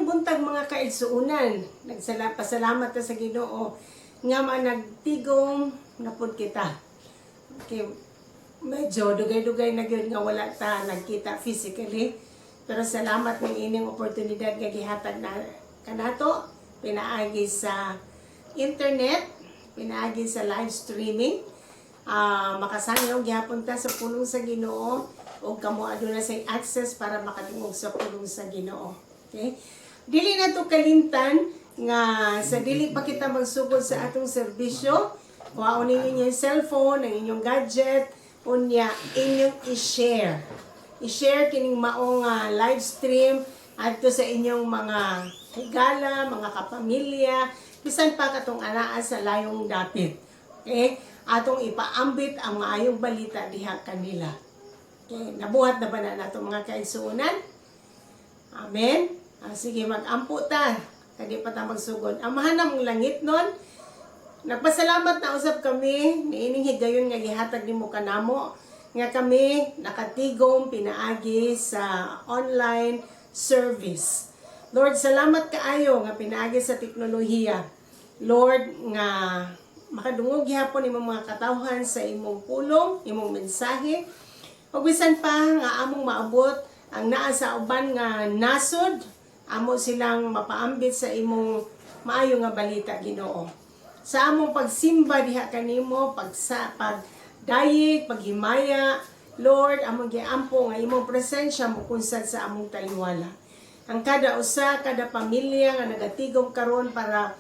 Buntag, mga kaigsuunan. Nagpasalamat ta sa Ginoo nga managtigom na pud kita. Okay, medyo dugay-dugay na gyud nga wala ta nagkita physically. Pero salamat ng ining oportunidad nga gihatag na kanato pinaagi sa internet, pinaagi sa live streaming. Makasangyaw gihapon ta sa pulong sa Ginoo ug kamo aduna say access para makadungog sa pulong sa Ginoo. Okay? Dili na to kalimtan nga sa dili pa kita magsugod sa atong serbisyo, kuhaon ninyo inyong cellphone, ang inyong gadget, unya inyong i-share. I-share kining maong live stream adto sa inyong mga higala, mga kapamilya, bisan pa katong anaa sa layong dapit. Okay? Atong ipaambit ang maayong balita diha kanila. Okay, nabuhat na ba na nato, mga kaigsuonan? Amen. Sige, mag-ampo ta. Kadi pa ta magsugod. Amahan namong langitnon, nagpasalamat na usab kami niining higayon nga gihatag nimo kanamo nga kami nakatigom pinaagi sa online service. Lord, salamat kaayo nga pinaagi sa teknolohiya. Lord, nga makadungog gihapon imong mga katawhan sa imong pulong, imong mensahe. Ug bisan pa nga among maabot ang naa sa uban nga nasod, amo silang mapaambit sa imong maayo nga balita, Ginoo. Sa among pagsimba diha kanimo, pagsa pagdayeg, paghimaya, Lord, among giampo nga imong presensya mokunsad sa among taliwala. Ang kada usa, kada pamilya nga nagatigom karon para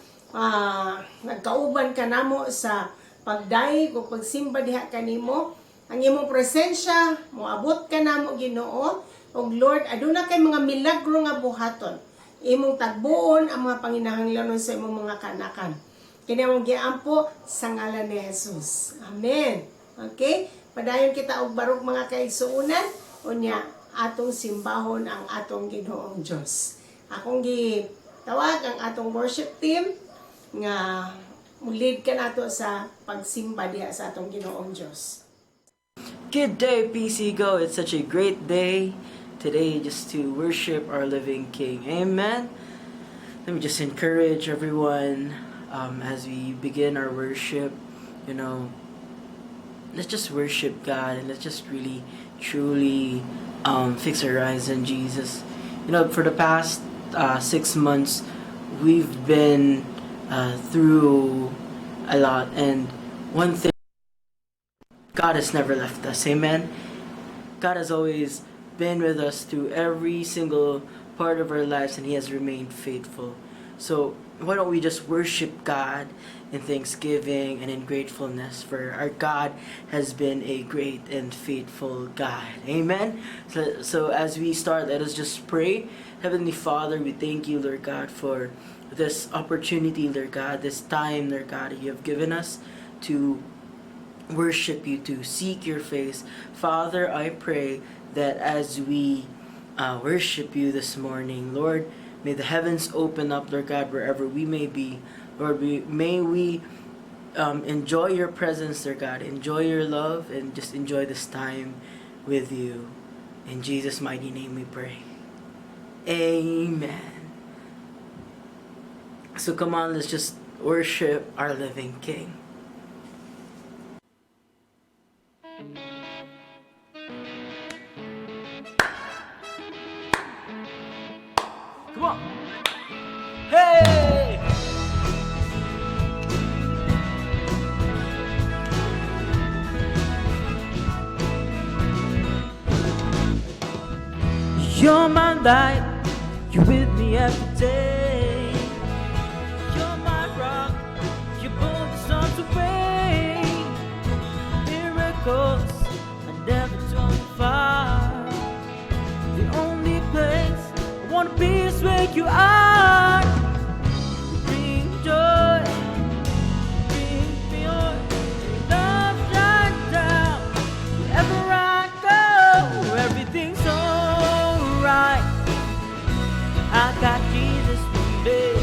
nagkauban kanamo sa pagdayeg o pagsimba diha kanimo, ang imong presensya moabot kanamo, Ginoo. Ug Lord, aduna kay mga milagro nga buhaton. Imong tagbuon ang mga panginahanglanon sa imong mga kanakan. Kini among giampo sa ngalan ni Jesus. Amen. Okay? Padayon kita og barog, mga kaigsuonan, unya atong simbahon ang atong Ginoong Dios. Akong gitawag ang atong worship team nga mulid kanato sa pagsimba diha sa atong Ginoong Dios. Good day, PC Go. It's such a great day today just to worship our living King. Amen. Let me just encourage everyone as we begin our worship. Let's just worship God and let's just really, truly fix our eyes on Jesus. For the past 6 months, we've been through a lot, and one thing, God has never left us. Amen. God has always been with us through every single part of our lives, and He has remained faithful. So, why don't we just worship God in thanksgiving and in gratefulness, for our God has been a great and faithful God. Amen. So as we start, let us just pray. Heavenly Father, we thank you, Lord God, for this opportunity, Lord God, this time, Lord God, you have given us to worship you, to seek your face. Father, I pray that as we worship you this morning, Lord, may the heavens open up, Lord God, wherever we may be. Lord, may we enjoy your presence, Lord God, enjoy your love, and just enjoy this time with you. In Jesus' mighty name we pray. Amen. So come on, let's just worship our living King. Come on. Hey! You're my light, you're with me every day. You're my rock, you pull the storms away. Miracles I never too far. The only place I wanna be is where you are. You bring joy, you bring joy. Love shines down wherever I go. Everything's alright. I got Jesus with me.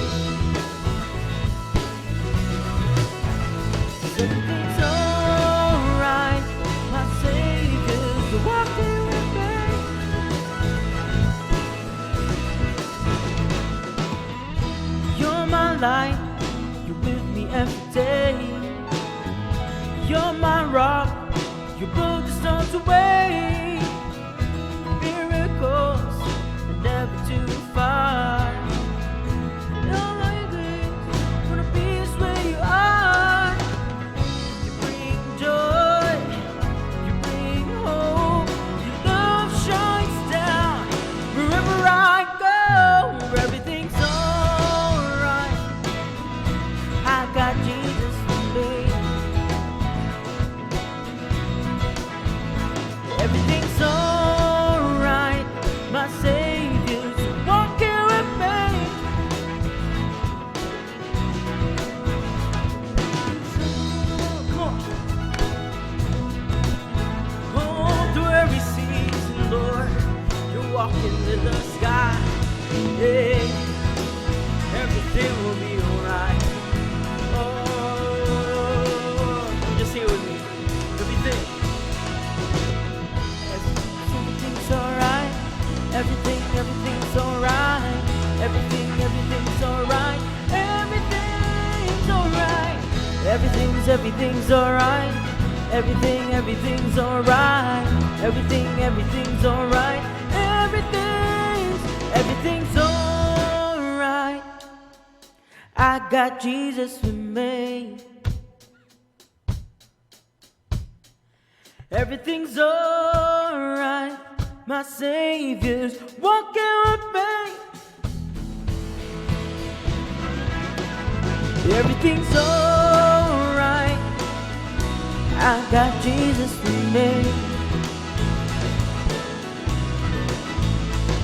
Everything's alright. My Savior's walking with me. light. You're with me every day. You're my rock. You blow the storms away. Miracles are never too far. You're like this, wanna be is where you are. You bring joy, you bring hope. Your love shines down wherever I go. Everything's alright. I got Jesus with me. Everything's alright. My Savior's walking with me. Come on. Oh, through every season, Lord, you're walking in the sky. Yeah, everything will be alright. Oh, just sing it with me. Everything. Everything's alright. Everything, everything's alright. Everything, everything's alright. Everything's alright. Everything's, everything's alright. Everything, everything's alright. Everything, everything's alright. Everything's, everything's alright. I got Jesus with me. Everything's alright. My Savior's walking with me. Everything's alright. I got Jesus with me.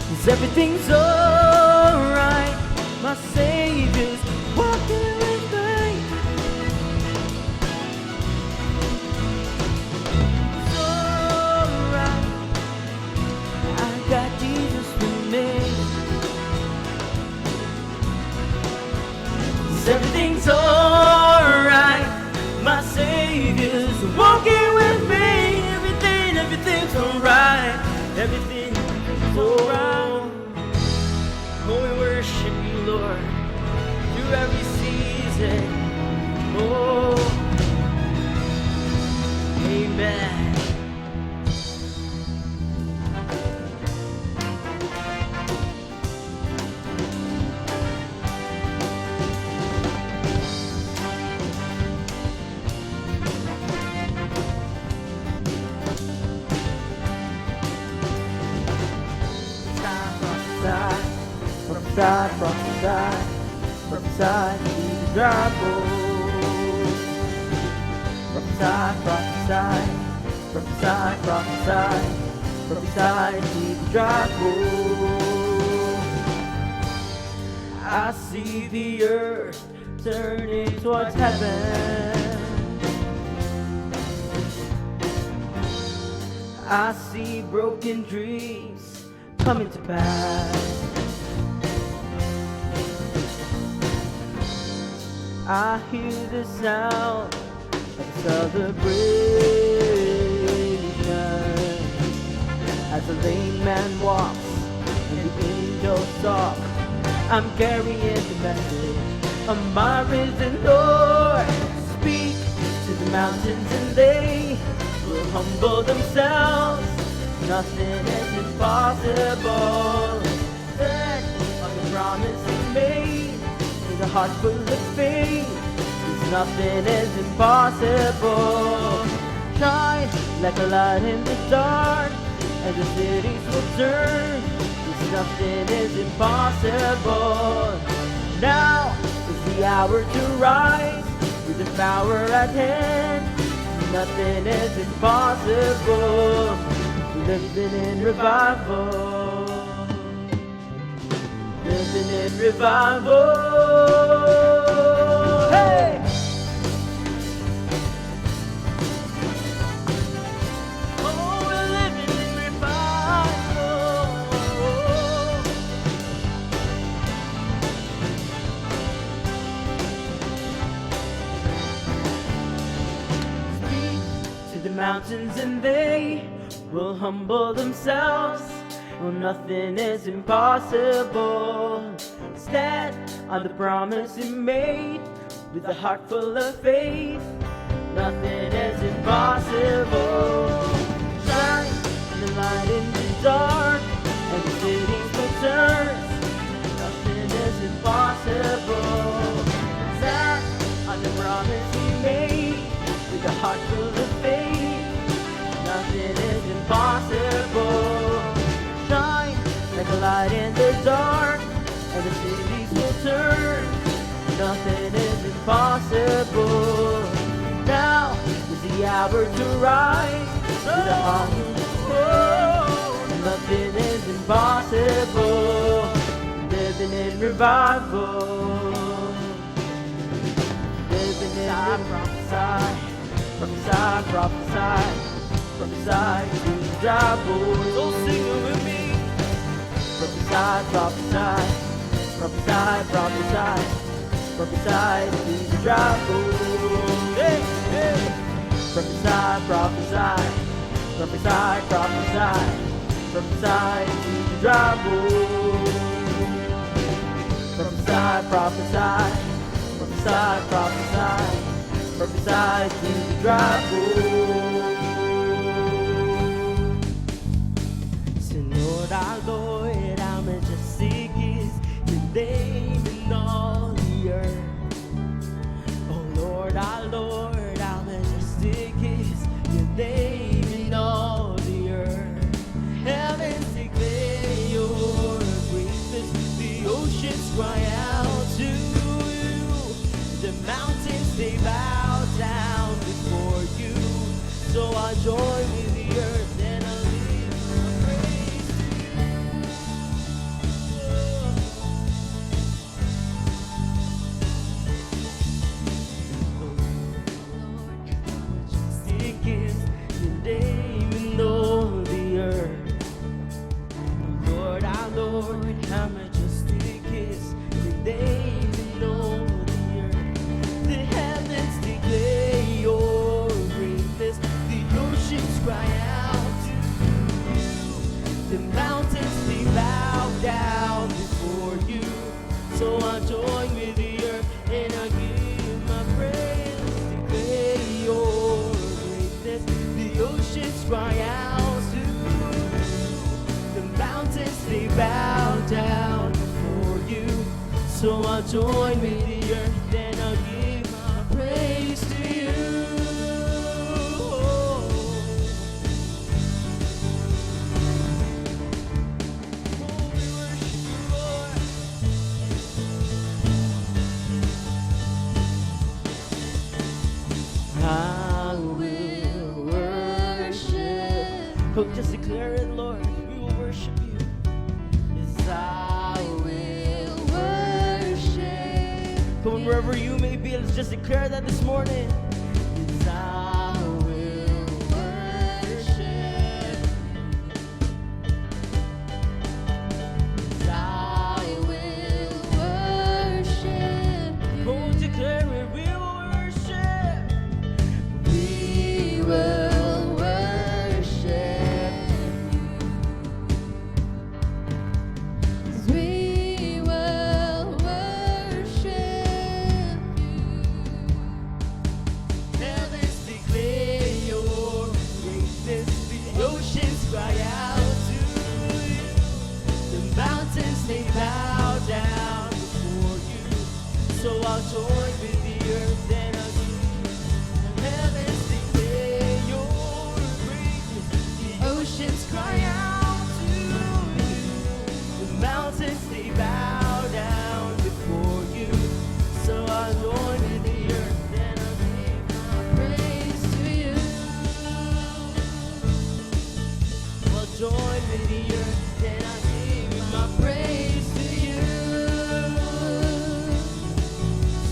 'Cause everything's alright. My Savior's walking with me. It's alright. I got Jesus with me. 'Cause everything's alright. My Savior's walking with me. Everything, everything's alright. Everything's alright. Oh, we worship you, Lord, through every season. Oh, amen. Prophesy, prophesy, prophesy to the dry bones. Prophesy, prophesy, prophesy, prophesy, prophesy to the dry bones. I see the earth turning towards heaven. I see broken dreams coming to pass. I hear the sound of celebration as the lame man walks and the angels talk. I'm carrying the message of my risen Lord. Speak to the mountains and they will humble themselves. Nothing is impossible. Stand on the promise he made with a heart full of faith. 'Cause nothing is impossible. Shine like a light in the dark, and the cities will turn. 'Cause nothing is impossible. Now is the hour to rise with the power at hand. Nothing is impossible. Living in revival. Living in revival. Hey! Oh, we're living in revival. Speak to the mountains and they will humble themselves. Well, nothing is impossible. Stand On the promise He made with a heart full of faith. Nothing is impossible. Shine the light in the dark, and the cities will turn. Nothing is impossible. Stand on the promise He made with a heart full of faith. Nothing is impossible. Shine like a light in the dark, and the cities will turn. Nothing is impossible. Now is the hour to rise with a heart full. Nothing is impossible. Living in revival. Living in prophesy, prophesy, prophesy, prophesy to the dry bones. Oh, sing it with me. Prophesy, prophesy, prophesy, prophesy, prophesy to the dry bones. Hey, hey. Prophesy, prophesy, prophesy, prophesy, prophesy to the dry bones. Prophesy, prophesy, prophesy, prophesy, prophesy to the dry bones. Say, "Lord, our Lord, how majestic is your name in all the earth. Oh Lord, our Lord, how majestic is your name in all the earth. Heavens declare your greatness, the oceans cry out to you. The mountains, they bow down before you. So I join with the earth and I lift my praise to you." Lord, majestic is your name in all the earth. Lord, our Lord, how majestic is your name in all the earth. The heavens declare your greatness, the oceans cry out to you. The mountains, they bow down before you. So I join with the earth and I give my praise. Declare your greatness. The oceans cry out to you. The mountains, they bow down before you. So I join with the earth and I give my praise to you. Oh, we worship you, Lord. I will worship. Oh, just declare it, Lord. We will worship you. Yes, I Will worship. Come on, wherever you may be, let's just declare that this morning. Yes, I will Worship. Yes, I I will worship Oh, you. Declare it. We will worship. We will worship you. We will worship you. Heavens declare your greatness. The oceans cry out to you. The mountains, they bow down before you. So I'll join with the earth and I'll sing. The heavens declare your greatness. The oceans cry out to you. The mountains, they bow down before you. So I join with the earth and I give my Praise to you. I'll join with the earth and I give my praise to you.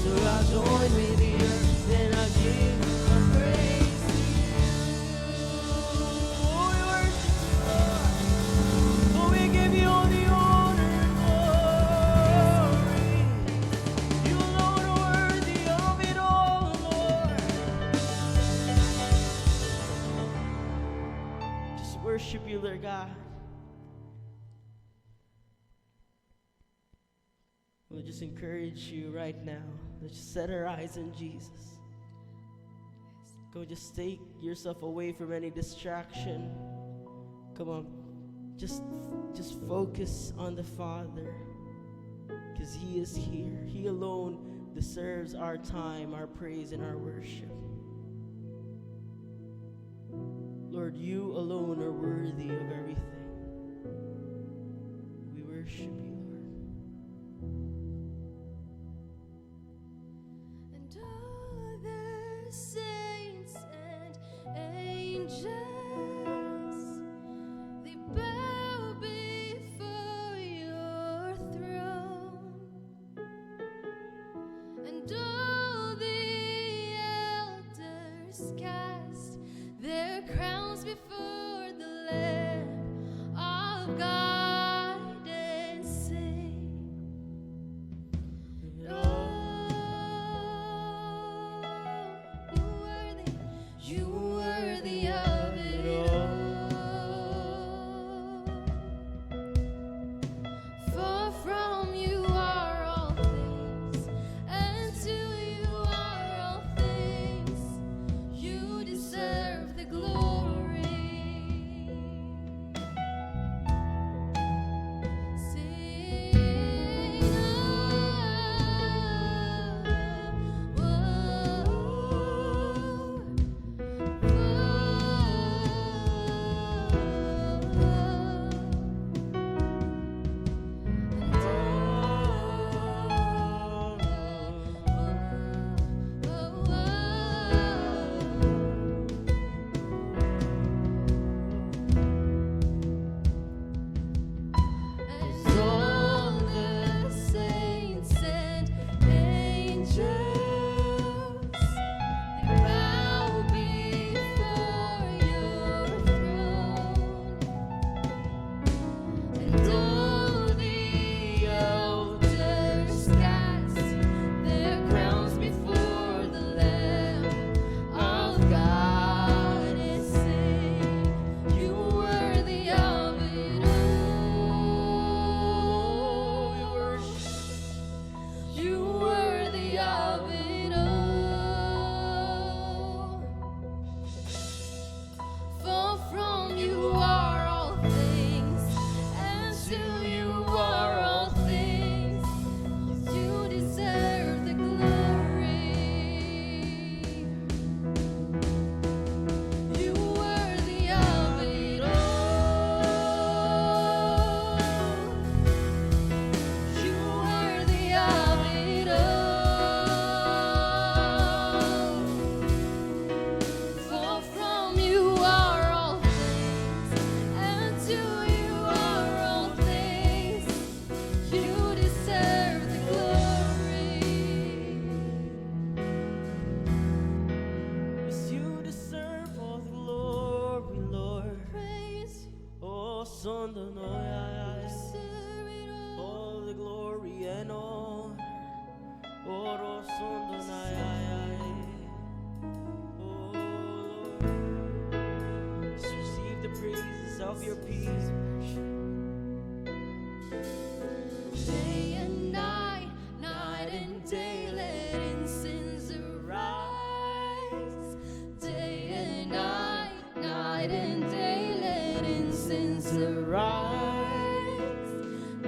So I join with the earth and I give my praise to you. Oh, we worship you, Lord. Oh, we give you all the honor and glory. We'll just encourage you right now. Let's just set our eyes on Jesus. Go, just take yourself away from any distraction. Come on. Just focus on the Father. Because He is here. He alone deserves our time, our praise, and our worship. Lord, you alone are worthy of everything. We worship you, Lord. And all the saints and angels, they bow before your throne, and all the elders cast their crowns before the Lamb of God and sing. Oh, you worthy of it all. For from you are all things, and to you are all things. You deserve the glory. Sing, oh, oh, oh, and oh. And all the saints and angels, they bow before your throne, and all the elders cast their crowns before the Lamb of God and sing, "You worthy of it all. We worship. You worthy of it all. For from you are all things, and to you are all things. You deserve the glory. You worthy of it all. You worthy of it all. For from you are all things, and to you are all things. You deserve the glory. Yes, you deserve all the glory, Lord. Praise you, Oh, son, no, deserve it all. all the glory and all. Oh, son, oh, Lord. Just receive the praises of your people. Day and night, night and day, let incense arise. Day and night, night and day, let incense arise.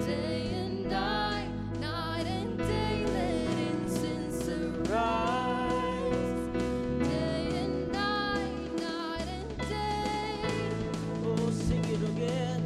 Day and night, night and day, let incense arise. Day and night, night and day. Oh, sing it again.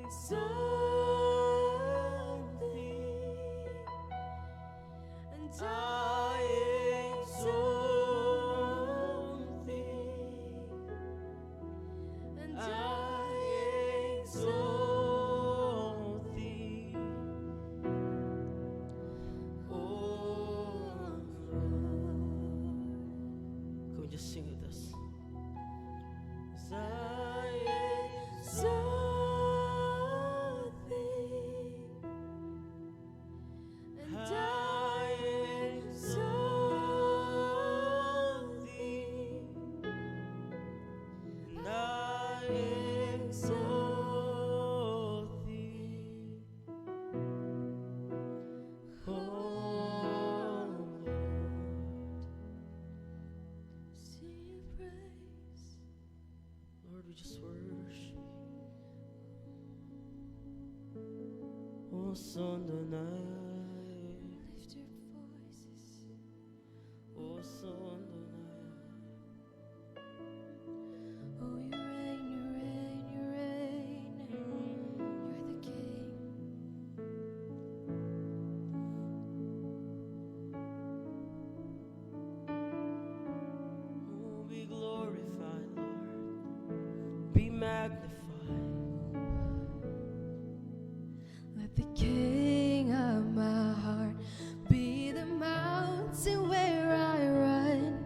Exalt thee. And I exalt thee. And I exalt thee, O Lord. Can we just sing with us? I exalt thee, and I exalt thee, And I exalt thee, O Lord. Sing praise. Lord, we just worship you. O Sondonai, Lift your voices. O Sondonai. Oh, you reign, you reign, you reign. You're the King. Oh, be glorified, Lord. Be magnified. Let the King of my heart be the mountain where I run,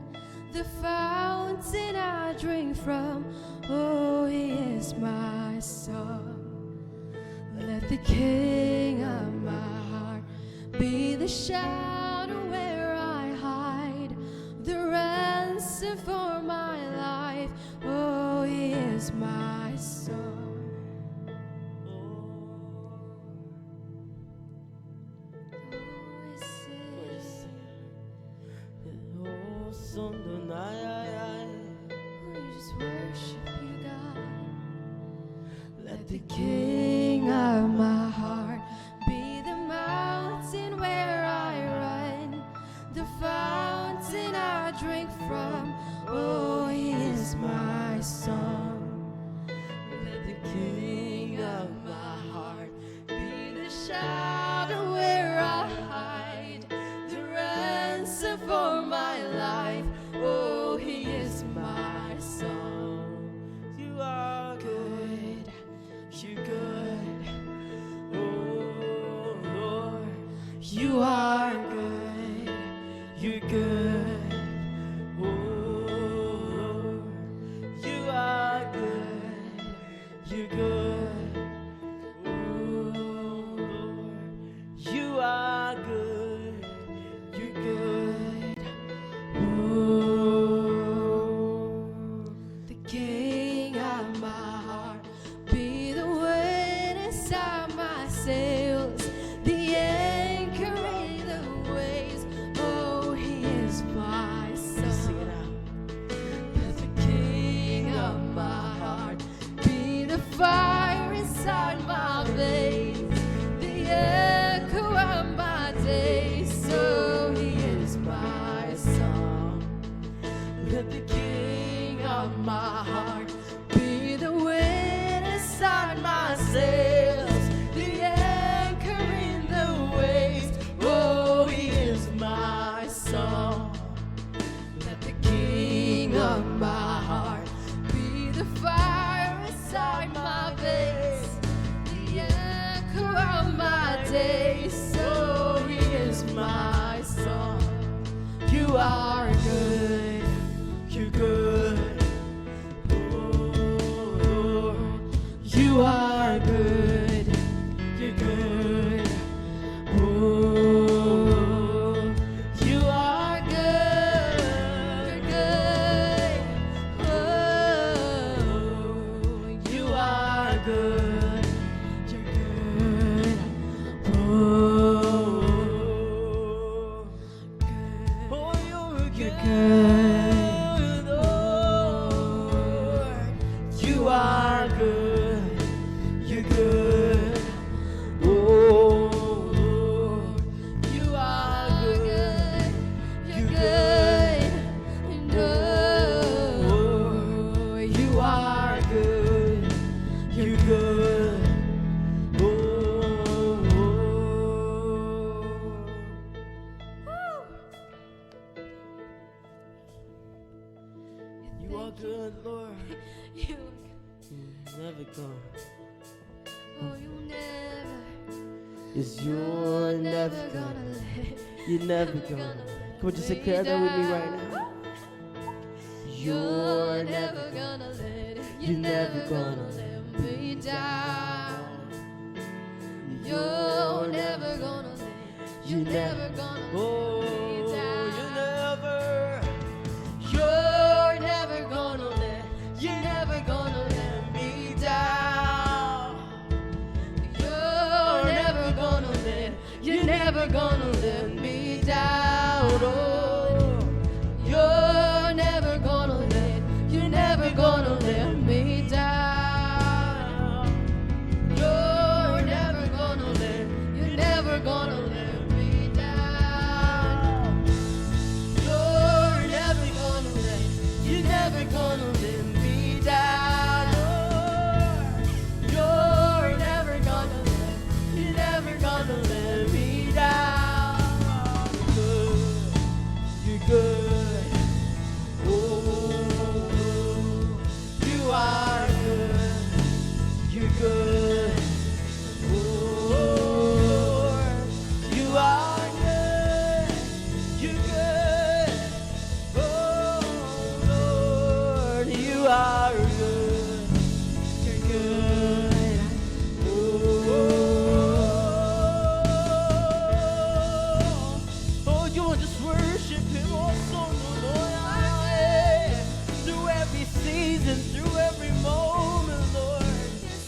the fountain I drink from. Oh, he is my song. Let the King of my heart be the shadow where I hide, the ransom for my life. Oh, he is my song. Oh, Oh, we we sing. just sing it. Oh, Sondonai. We just worship you, God. Let the King of my heart be the mountain where I run, the fountain I drink from. Oh, he is my song. Let the King of my heart be the shadow where I hide, the ransom for my life. Oh, he is my song. You are good, you're good. Oh Lord, you are good, you're good. Oh Lord, you are good, you're good. Oh Lord, you are good, you're good. Oh. The King of my heart be the wind inside my sails, the anchor in the waves. Oh, he is my Sing song. it out. Let the King of my heart be the fire inside my veins, the echo of my days. So he is my song. Let the King of my heart be the wind inside my sails, the anchor in the waves. Oh, he is my song. Let the King of my heart be the fire inside my veins, the echo of my days. So he is my song. You are good, you're good. Oh Lord, you are good, you're good. Oh, you are good, You're good. Oh, you are good, you're good. Oh, oh, you're You're good, Lord. You are good, you're good. Oh, Lord, you are good. You're good. And oh, You are good, you're good. Never gonna. Oh, you never. Is you're never gonna. Let. You're never gonna. Come on, just declare that with me right now. You're never gonna let it. You're never gonna let me down. You're never gonna let. You're You never gonna Oh, let me down. you never. You're never gonna let. You're never gonna let me down. You're never gonna let. You're never gonna let me down. Oh, you're never gonna let. You're never gonna let me down. You're never gonna let. You're never gonna let me down. You're never gonna let. You're never gonna let me down. Lord. You're never gonna let. You're never gonna let me down. Good. You're good. Oh, you are good. You're good. Oh, you are good. You're good. Oh, Lord, you are good. You're good. Oh, you want to just worship Him also, Lord. Through every season, through every moment, Lord,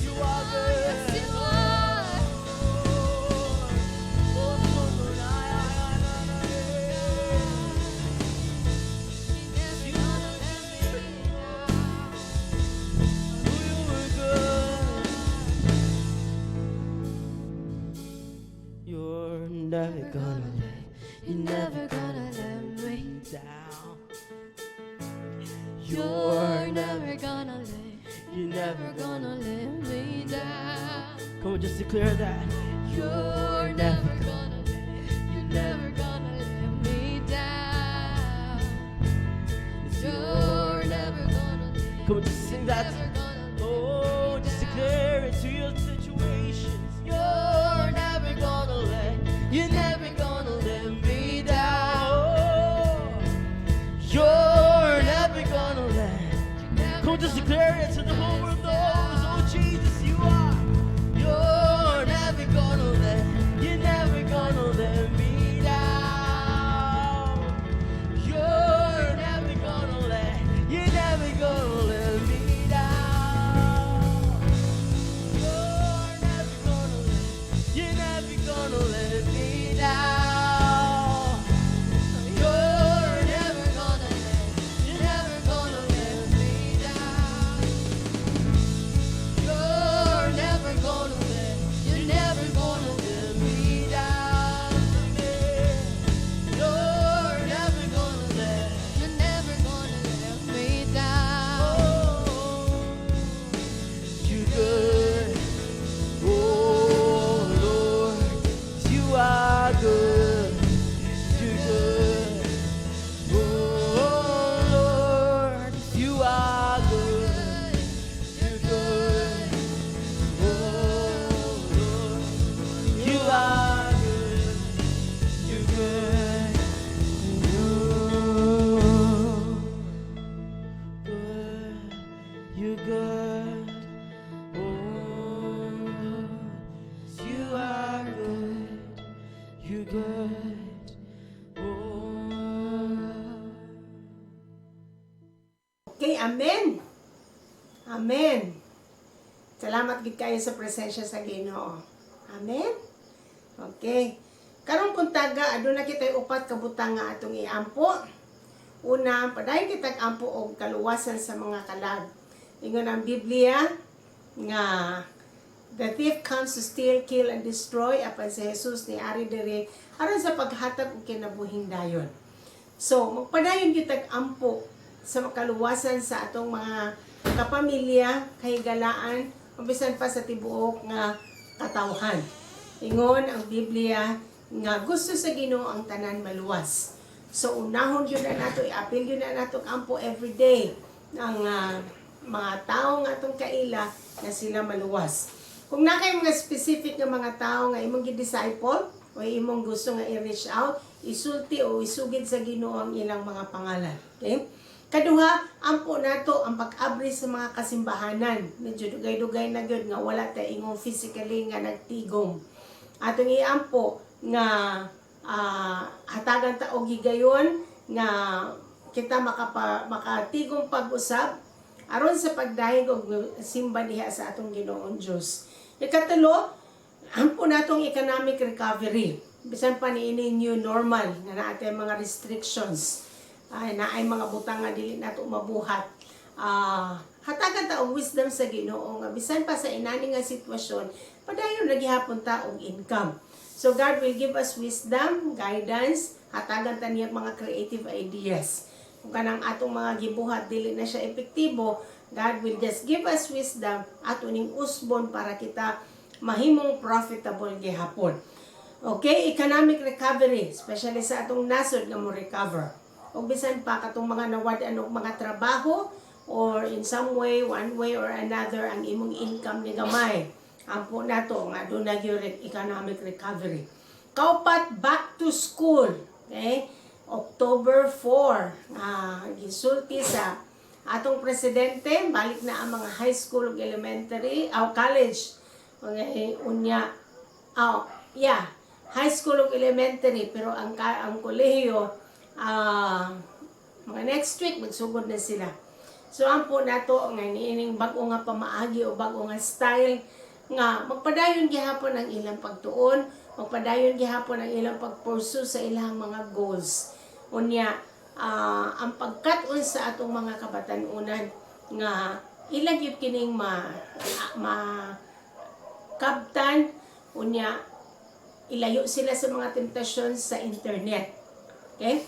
you are good. Yes, you are. Oh, Lord, You're never gonna let me down. You were good. You're never gonna let, You're never gonna let me down. You're never gonna let. You're never Never gonna let me down. Come on, just declare that. You're never gonna let. You're never gonna let me down. You're never gonna let. Come on, just sing that. Never gonna let Oh, me just down. declare it to your situations. You're never gonna let, you're never gonna let me down. Oh, you're never gonna let. Never Come on, just gonna declare it to the whole world knows. Oh, Jesus, you are. You're never gonna let, you're never gonna let me down. You're never gonna let, you're never gonna let me down. You're never gonna let, you're never gonna let me down. You're never gonna let. You're never gonna let me down. You're never gonna let. You're never gonna let me down. You're never gonna let. You're never gonna let me down. Oh, you good. Oh Lord, you are good. You're good. Oh Lord, you are good. You're good. Oh Lord, you are good. You're good. You're good. You're good. Oh, you are good. You're good. Oh. Okay, amen. Amen. Salamat gid kayo sa presensya sa Ginoo. Amen. Okay. Karong buntaga, aduna kita'y upat ka butang nga atong iampo. Una, padayon kitag ampo og kaluwasan sa mga kalag. Ingon ang Biblia nga the thief comes to steal, kill, and destroy, apan si Jesus niari diri aron sa paghatag og kinabuhing dayon. So, magpadayon kitag ampo sa makaluwasan sa atong mga kapamilya, kahigalaan, bisan pa sa tibuok nga katawhan. Ingon ang Biblia nga gusto sa Ginoo ang tanan maluwas. So unahon gyud na nato, iapil gyud na nato ang ampo every day ang mga tao nga atong kaila na sila maluwas. Kung naa kay mga specific nga mga tao nga imong gi-disciple o imong gusto nga i-reach out, isulti o isugid sa Ginoo ang ilang mga pangalan. Okay? Kaduha, ampo nato ang pag-abri sa mga kasimbahanan. Medyo dugay-dugay na gyud nga wala ta ingong physically nga nagtigom. Atong iampo nga hatagan ta og higayon nga kita makatigom pag-usab aron sa pagdayeg og simba diha sa atong Ginoong Dios. Ikatulo, ampo natong economic recovery. Bisan pa niini new normal nga naa tay mga restrictions. Ay, naay mga butang nga dili nato mabuhat. Hatagan ta og wisdom sa Ginoo nga bisan pa sa inani nga sitwasyon, padayon ra gihapon ta og income. So God will give us wisdom, guidance, hatagan ta niya mga creative ideas. Kung kanang atong mga gibuhat dili na siya epektibo, God will just give us wisdom ato ning usbon para kita mahimong profitable gihapon. Okay, economic recovery, especially sa atong nasod nga mo recover. Og bisan pa katong mga nawad-an og mga trabaho or in some way, one way or another, ang imong income ni gamay. Ampo nato nga aduna gyud economic recovery. Kaupat, back to school. Okay? October 4, gisulti sa atong presidente, balik na ang mga high school ug elementary, aw college. Okay, unya, oh, yeah, high school ug elementary, pero ang kolehiyo mga next week magsugod na sila. So ampo nato nga niining bag-o nga pamaagi o bag-o nga style nga magpadayon gihapon ang ilang pagtuon, magpadayon gihapon ang ilang pag-pursue sa ilang mga goals. Unya, ang pagkat-on sa atong mga kabatan-unan nga ilang gyud kining ma, ma kabtan, unya ilayo sila sa mga temptasyon sa internet. Okay?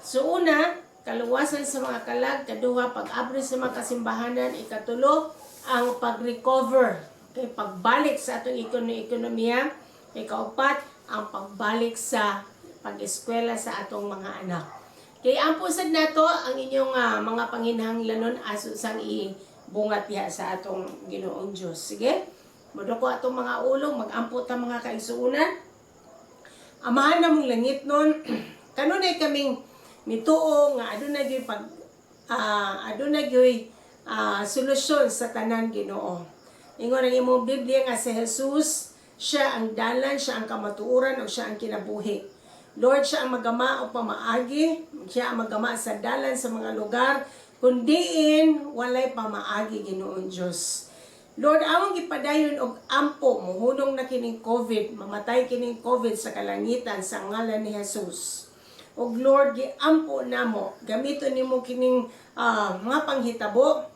So una, kaluwasan sa mga kalag, kaduha, pag-abri sa mga kasimbahanan, ikatulo, ang pag-recover, okay, pagbalik sa atong ekonomiya, ikaupat, ang pagbalik sa pag-eskwela sa atong mga anak. Kay ampo sad nato ang inyong mga panginahanglanon aso sang ibungat diha sa atong Ginoong Dios. Sige? Moduko atong mga ulong, magampo ta, mga kaigsuonan. Amahan namong langitnon, kanunay kaming mituo nga aduna gyud solusyon sa tanan, Ginoo. Ingon ang imong Biblia nga si Jesus, siya ang dalan, siya ang kamatuoran ug siya ang kinabuhi. Lord, siya ang magama o pamaagi, siya ang magama sa dalan sa mga lugar kun diin walay pamaagi, Ginoong Dios. Lord, among gipadayon og ampo, muhunong na kining COVID, mamatay kining COVID sa kalangitan sa ngalan ni Jesus. Og Lord, giampo namo, gamiton nimo kining mga panghitabo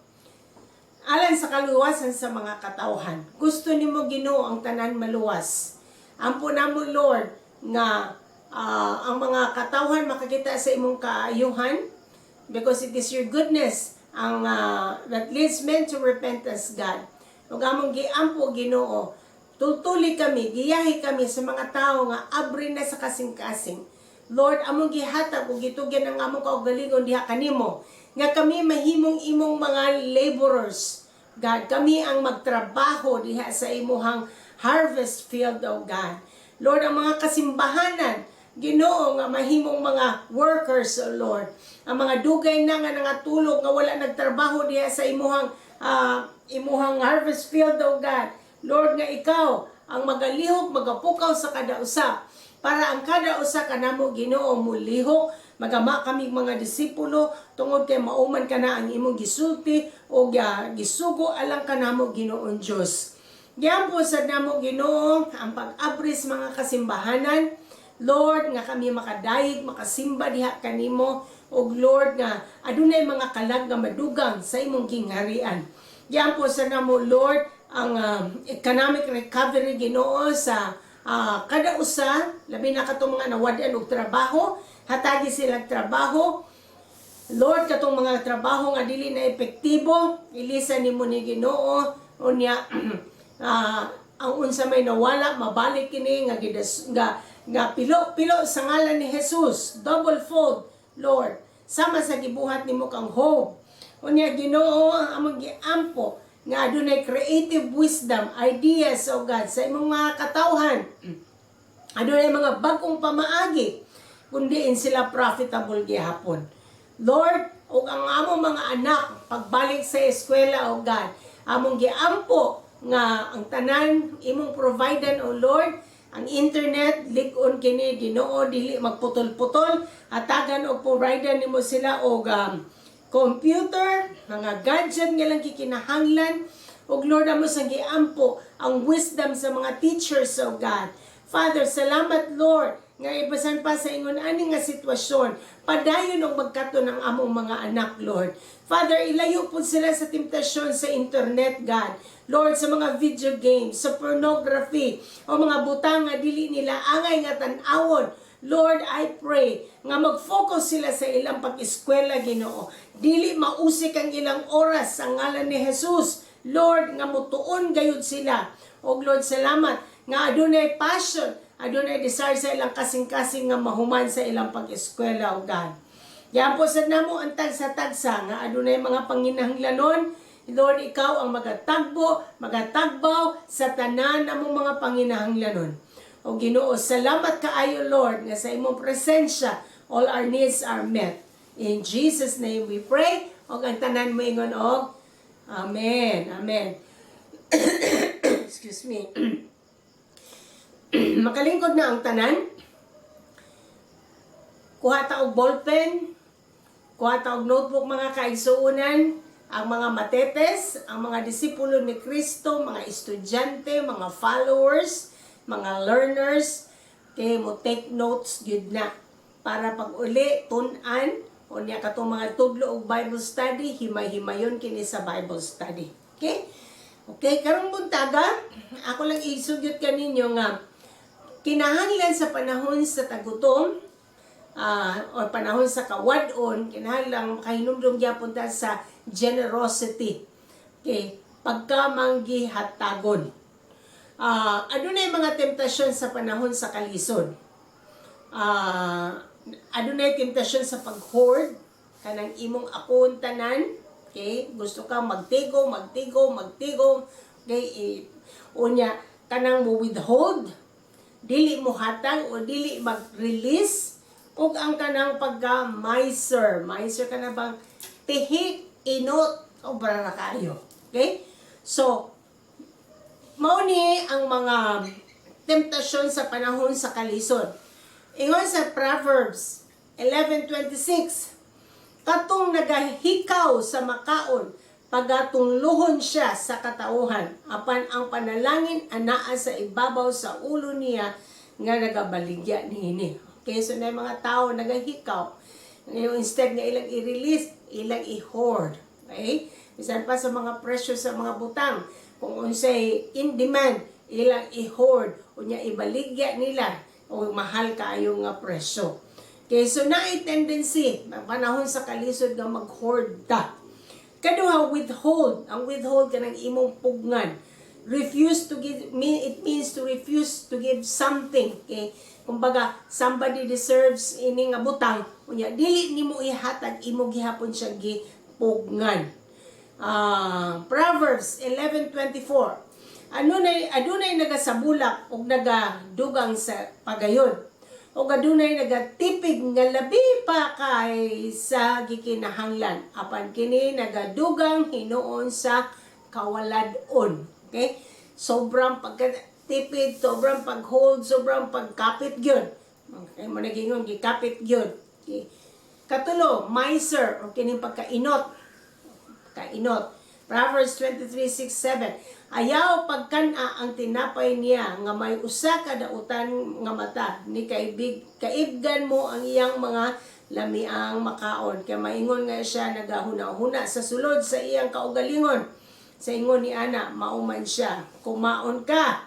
alang sa kaluwasan sa mga katawhan. Gusto nimo, Ginoo, ang tanan maluwas. Ampo namo, Lord, nga ang mga katawhan makakita sa imong kaayuhan because it is your goodness ang that leads men to repentance, God. Ug among giampo, Ginoo, tultuli kami, giyahi kami sa mga tao nga abri na sa kasing-kasing. Lord, among gihatag ug gitugyan ang among kaugalingon diha kanimo nga kami mahimong imong mga laborers. God, kami ang magtrabaho diha sa imuhang harvest field, O God. Lord, ang mga kasimbahanan, Ginoo, nga mahimong mga workers, O Lord. Ang mga dugay na nga nangatulog nga wala nagtrabaho diha sa imuhang harvest field, O God. Lord, nga ikaw ang magalihok, magapukaw sa kada usa para ang kada usa kanamo, Ginoo, mulihok, magama kami mga disipulo tungod kay mauman ka na ang imong gisulti o gisugo alang kanamo, Ginoong Dios. Giampo sa namo, Ginoo, ang pag-abri sa mga kasimbahanan, Lord, nga kami makadayeg, makasimba diha kanimo ug Lord, nga adunay mga kalag nga madugang sa imong gingharian. Giampo sa namo, Lord, ang economic recovery, Ginoo, sa kada usa, labi na katong mga nawad-an og trabaho, hatagi sila trabaho. Lord, katong mga trabaho nga dili na epektibo, ilisa nimo ni, Ginoo, unya ang unsa may nawala, mabalik kini nga gidas nga pilo-pilo sa ngalan ni Jesus, double fold, Lord. Sama sa gibuhat nimo kang Job. Unya, Ginoo, among giampo nga adunay creative wisdom, ideas, O God, sa imong mga katawhan. Adunay mga bag-ong pamaagi kung diin sila profitable gihapon. Lord, ug ang among mga anak pagbalik sa eskwela, O God, among giampo nga ang tanan imong providean, O Lord, ang internet lig-on kini, Ginoo, dili magputol-putol, hatagan og providean nimo sila og computer, mga gadget nga lang gikinahanglan. Ug Lord, amo sang giampo ang wisdom sa mga teachers, O God. Father, salamat, Lord, nga ibasan pa sa ingon ani nga sitwasyon, padayon og magkaton ang among mga anak, Lord. Father, ilayo po sila sa temptasyon sa internet, God. Lord, sa mga video games, sa pornography, o mga butang nga dili nila angay nga tan-awon. Lord, I pray nga mag-focus sila sa ilang pag-eskwela, Ginoo. Dili mausik ang ilang oras sa ngalan ni Jesus. Lord, nga mutuon gayud sila. Og Lord, salamat nga adunay passion, adunay desire sa ilang kasing-kasing nga mahuman sa ilang pag-eskwela, O God. Yan po sa namo ang tagsa-tagsa nga adunay mga panginahanglanon. Lord, ikaw ang magatagbo, magatagbaw sa tanan namong mga panginahanglanon. O Ginoo, salamat kaayo, Lord, nga sa imong presensya all our needs are met. In Jesus' name we pray. Og ang tanan moingon og Amen. Amen. Excuse me. Makalingkod na ang tanan. Kuha ta og ballpen, kuha ta og notebook, mga kaigsuonan, ang mga matetes, ang mga disipulo ni Kristo, mga estudyante, mga followers, mga learners, kay mo take notes gyud na para pag uli tun-an unya katong mga tudlo og Bible study, himay-himayon kini sa Bible study. Okay? Okay, karong buntaga, ako lang isugyot kaninyo nga kinahanglan sa panahon sa tagutom or panahon sa kawad-on, kinahanglan makahinumdum gyapon ta sa generosity. Okay, pagkamanggihatagon. Adunay mga temptasyon sa panahon sa kalisod. Adunay temptasyon sa pag-hoard kanang imong akon tanan. Okay, gusto ka magtigo, magtigo, magtigo. Okay, unya kanang mo withhold, dili mo hatag o dili mag-release, ug ang kanang pagka miser, miser ka na bang tihik, inot o bara kaayo. Okay? So, mao ni ang mga temptasyon sa panahon sa kalisod. Ingon sa Proverbs 11:26, "Katong nagahikaw sa makaon, pagatungluhon siya sa katauhan, apan ang panalangin anaa sa ibabaw sa ulo niya nga nagabaligya niini." Okay, so na yung mga tao nagahikaw. Ngayon, instead nga ilang i-release, ilang i-hoard. Okay? Bisan pa sa mga presyo sa mga butang, kung unsay in demand, ilang i-hoard, unya ibaligya nila o mahal kaayo nga presyo. Okay, so naay tendency, ang panahon sa kalisod nga mag-hoard ta. Kaduha, withhold. Ang withhold kanang imong pugnan. Refuse to give, it means to refuse to give something. Okay? Kumbaga, somebody deserves ini nga butang, unya dili nimo ihatag, imo gihapon siya gipugnan. Proverbs 11:24. Ano nay adunay nagasabulak ug nagadugang sa pagayon. Ug adunay nagatipig nga labi pa kay sa gikinahanglan. Apan kini nagadugang hinuon sa kawalad-on. Okay? Sobrang pagkatipid, sobrang pag-hold, sobrang pagkapit gyud. Okay, mo nagingon gikapit gyud. Okay. Katulo, miser o kining pagkainot kainot. Proverbs 23:6, 7. "Ayaw pagkan-a ang tinapay niya nga may usa ka dautan nga mata ni kaibig kaibgan mo ang iyang mga lamiang makaon, kay maingon nga siya nagahuna-huna sa sulod sa iyang kaugalingon. Sa ingon ni ana, mauman siya. Kumaon ka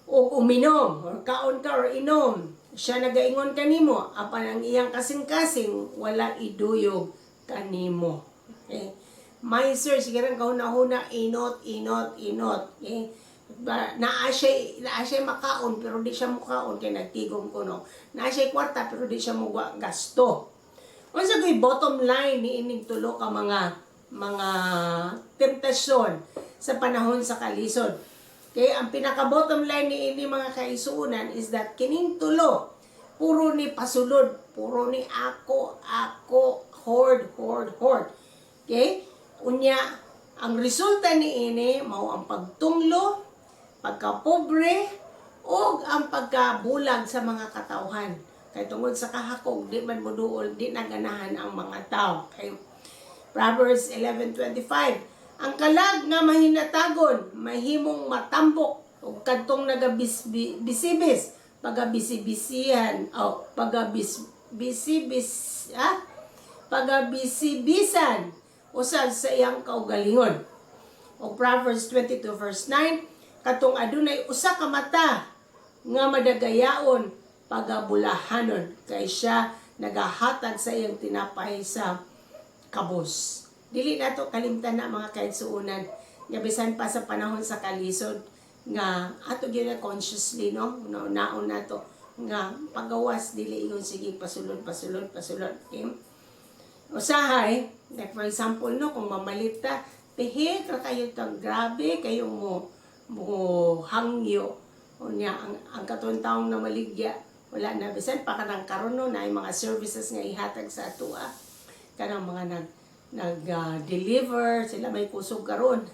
o uminom or kaon ka or inom, siya nagaingon kanimo, apan ang iyang kasing-kasing wala iduyog kanimo." Okay? Miser, sige rin kahuna-huna, inot, inot, inot. Okay? Ba, naa siya makaon pero di siya mukaon kay nagtigom kuno. Naa siya kwarta pero di siya mugasto. Unsa ko'y bottom line ni ining tulo ka mga temptasyon sa panahon sa kalisod? Okay, ang pinaka bottom line ni ini, mga kaigsuonan, is that kining tulo puro ni pasulod, puro ni ako, ako, hoard, hoard, hoard. Okay? Unya, ang resulta ni ini mao ang pagtunglo, pagkapobre, ug ang pagkabulag sa mga katawhan. Kay tungod sa kahakog, di man moduol, di na ganahan ang mga tao. Okay? Proverbs 11:25: "Ang kalag nga mahinatagon, mahimong matambok, ug kadtong nagabisibis, pagabisibisihan, o pagabis bisibis pagabisibisan usab sa iyang kaugalingon." O Proverbs 22 verse 9, "Katong adunay usa ka mata nga madagayaon, pagabulahanon, kay siya nagahatag sa iyang tinapay sa kabos." Dili nato kalimtan na, mga kaigsuonan, nga bisan pa sa panahon sa kalisod nga ato gyud na consciously, no, naon nato nga pagawas, dili ingon sige pasulod, pasulod, pasulod, okay? Usahay, like for example, no, kung mamalit ta, pihit ra kayo tang grabe kayo mo hangyo. Unya ang katong taong na maligya, wala na. Bisan pa kanang karon, no, na mga services nga ihatag sa atoa, kanang mga nag nag deliver sila, may kusog karon.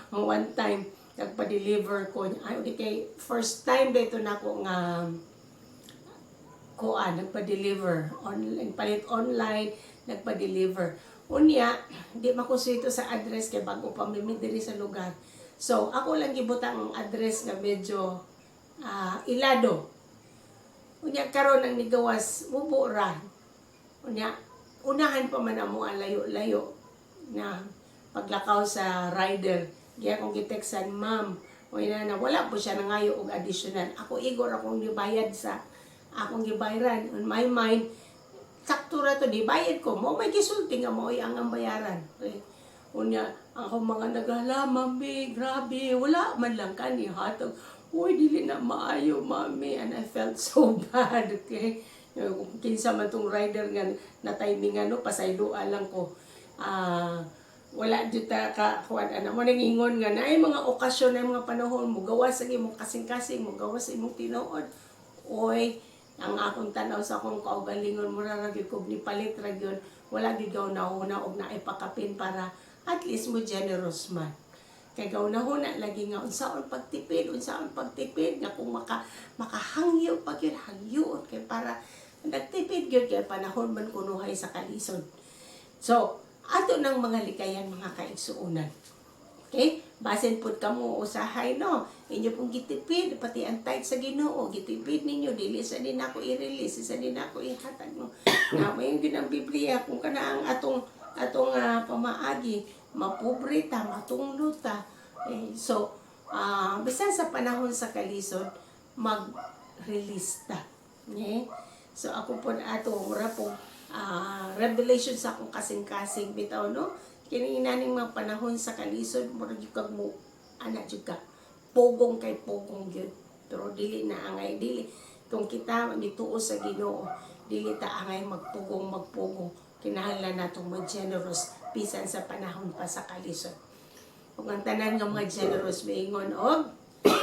One time nagpa-deliver ko, ay di kay first time dito nako nga kuan, nagpa-deliver online, palit online, nagpa-deliver. Unya di makusuito sa address kay bago pa mi diri sa lugar, so ako lang gibutang ang address nga medyo ilado. Unya karon ang nigawas, mubo ra. Unya unahan pa man amo ang layo-layo na paglakaw sa rider. Giya akong giteksan, "Ma'am," o na na wala po siya nangayo og additional. Ako igor akong gibayad sa akong gibayaran. On my mind, sakto ra to, di bayad ko. Mo may gisulti nga mo ang bayaran. Okay. Unya, ako mga naghala, "Mami, grabe, wala man lang ka ni hatag. Uy, dili na maayo, mami." And I felt so bad, okay? Kung kinsa man tong rider nga na timing, ano, pasayloa lang ko. Wala jud ta ka kuan ana mo nangingon nga naay mga okasyon na mga panahon mo gawas sa imong kasing-kasing, mo gawas sa imong tinuod. Oy, ang akong tanaw sa akong kaugalingon, mura ra gyud kog ni palit ra gyud, wala gyud gaw nauna og naipakapin para at least mo generous man. Kay gaw nahuna lagi nga unsaon pagtipid, unsaon pagtipid, nga kung makahangyo pa gyud, hangyoon kay para nagtipid gyud kay panahon man kunuhay sa kalisod. So, ato ng mga likayan, mga kaigsuonan. Okay? Basin pud kamo usahay, no. Inyo pong gitipid pati ang tithe sa Ginoo, gitipid ninyo, dili sa din ako i-release, sa din ako ihatag, no. Na may gyud ang Biblia kung kana ang atong pamaagi, mapobre ta, matunglo ta. Eh, so, bisan sa panahon sa kalisod, mag-release ta. Okay? So ako po ato mura po revelation sa akong kasing-kasing bitaw, no. Kini inaning mga panahon sa kalisod, mura jud kag mo ana jud ka pugong kay pugong gyud. Pero dili na angay, dili kung kita nituo sa Ginoo, dili ta angay magpugong magpugong. Kinahanglan natong mag-generous bisan sa panahon pa sa kalisod. Ug ang tanan nga mga generous moingon og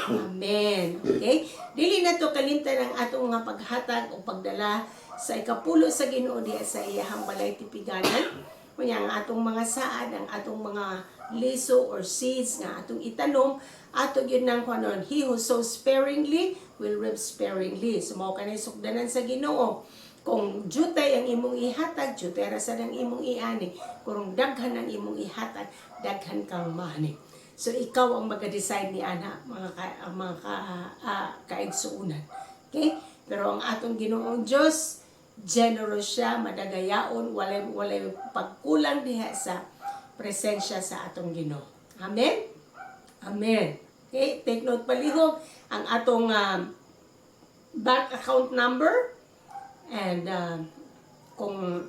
"Amen." Okay? Dili na to kalimtan ang atong mga paghatag o pagdala sa ikapulo sa Ginoo diha sa iyahang balay tipiganan. Kunya ang atong mga saad, ang atong mga liso or seeds nga atong itanom, ato gyud nang kuanon, "He who sows sparingly will reap sparingly." So mao kanay sukdanan sa Ginoo. Kung jutay ang imong ihatag, jutay ra sad ang imong iani. Kung daghan ang imong ihatag, daghan kang maani. So ikaw ang maga-decide ni ana, ang mga kaigsuonan. Okay? Pero ang atong Ginoong Dios, generous siya, madagayaon, walay pagkulang diha sa presensya sa atong Ginoo. Amen. Amen. Okay, take note palihog ang atong bank account number and kung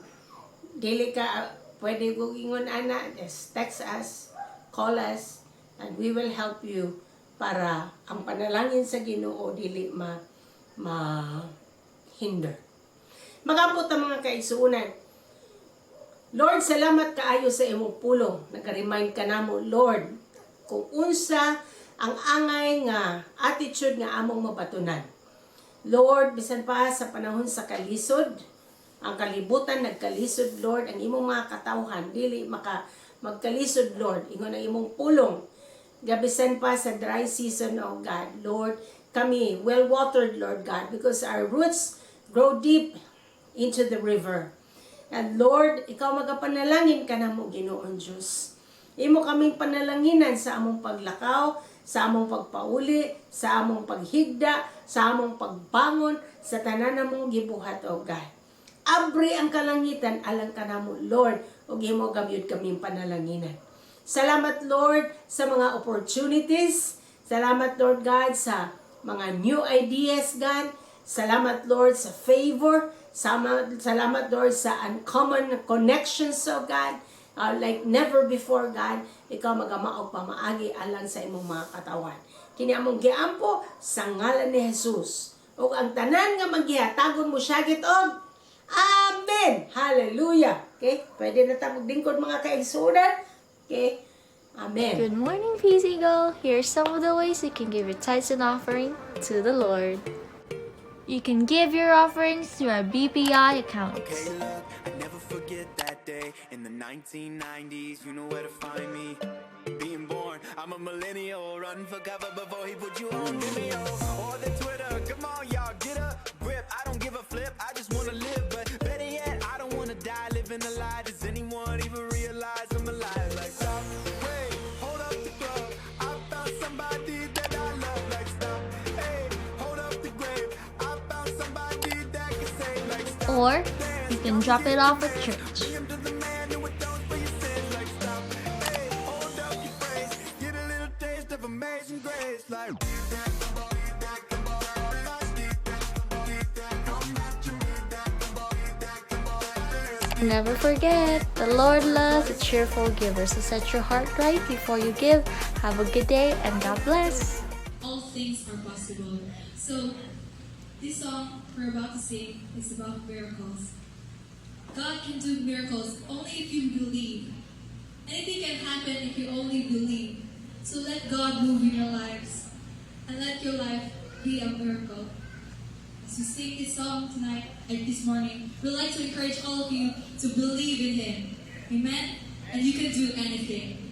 dili ka pwede ko ingon ana, just text us, call us, and we will help you para ang panalangin sa Ginoo dili ma ma hinder. Mag-ampo ta, mga kaigsuonan. Lord, salamat kaayo sa imong pulong. Nag-remind ka namo, Lord, kung unsa ang angay nga attitude nga among mabatunan. Lord, bisan pa sa panahon sa kalisod, ang kalibutan nagkalisod, Lord, ang imong mga katawhan dili maka magkalisod, Lord. Ingon ang imong pulong. Bisan pa sa dry season, oh God, Lord, kami well watered, Lord God, because our roots grow deep into the river. And Lord, ikaw magapanalangin ka namo, Ginoong Diyos. Imo kaming panalanginan sa among paglakaw, sa among pagpauli, sa among paghigda, sa among pagbangon, sa tanan namong gibuhat, O God. Abri ang kalangitan alang kanamo, Lord, ug imo gamyud kaming panalanginan. Salamat, Lord, sa mga opportunities. Salamat, Lord God, sa mga new ideas, God. Salamat, Lord, sa favor. Salamat, Lord, sa uncommon connections, oh God. Like never before, God. Ikaw magamaog pamaagi alang sa imong mga katawan. Kini among giampo sa ngalan ni Jesus. Ug ang tanan nga maghihatagon mo syagit og Amen. Hallelujah. Okay? Pwede na ta maglingkod, mga kaigsuonan. Okay? Amen. Good morning, Peace Eagle. Here are some of the ways you can give your tithes and offering to the Lord. You can give your offerings through our BPI accounts. Okay, look, I never forget that day in the 1990s. You know where to find me. Being born, I'm a millennial. Run for cover before he put you on Vimeo or the Twitter. Come on, y'all, get a grip. I don't give a flip. I just wanna live, but better yet, I don't wanna die living a lie. Does anyone even realize I'm alive? Like, stop, wait, hold up the club. I found somebody that I love. Like, stop, hey, hold up the grave. I found somebody that can save. Like, stop. Or you can drop it off at church. Bring him to the man who atones for your sins. Like, stop, hey, hold up your praise. Get a little taste of amazing grace. Like, Never forget, the Lord loves a cheerful giver, so set your heart right before you give. Have a good day and God bless. All things are possible. So, this song we're about to sing is about miracles. God can do miracles only if you believe. Anything can happen if you only believe. So let God move in your lives and let your life be a miracle. As we sing this song tonight and this morning, we'd like to encourage all of you to believe in Him. Amen? And you can do anything.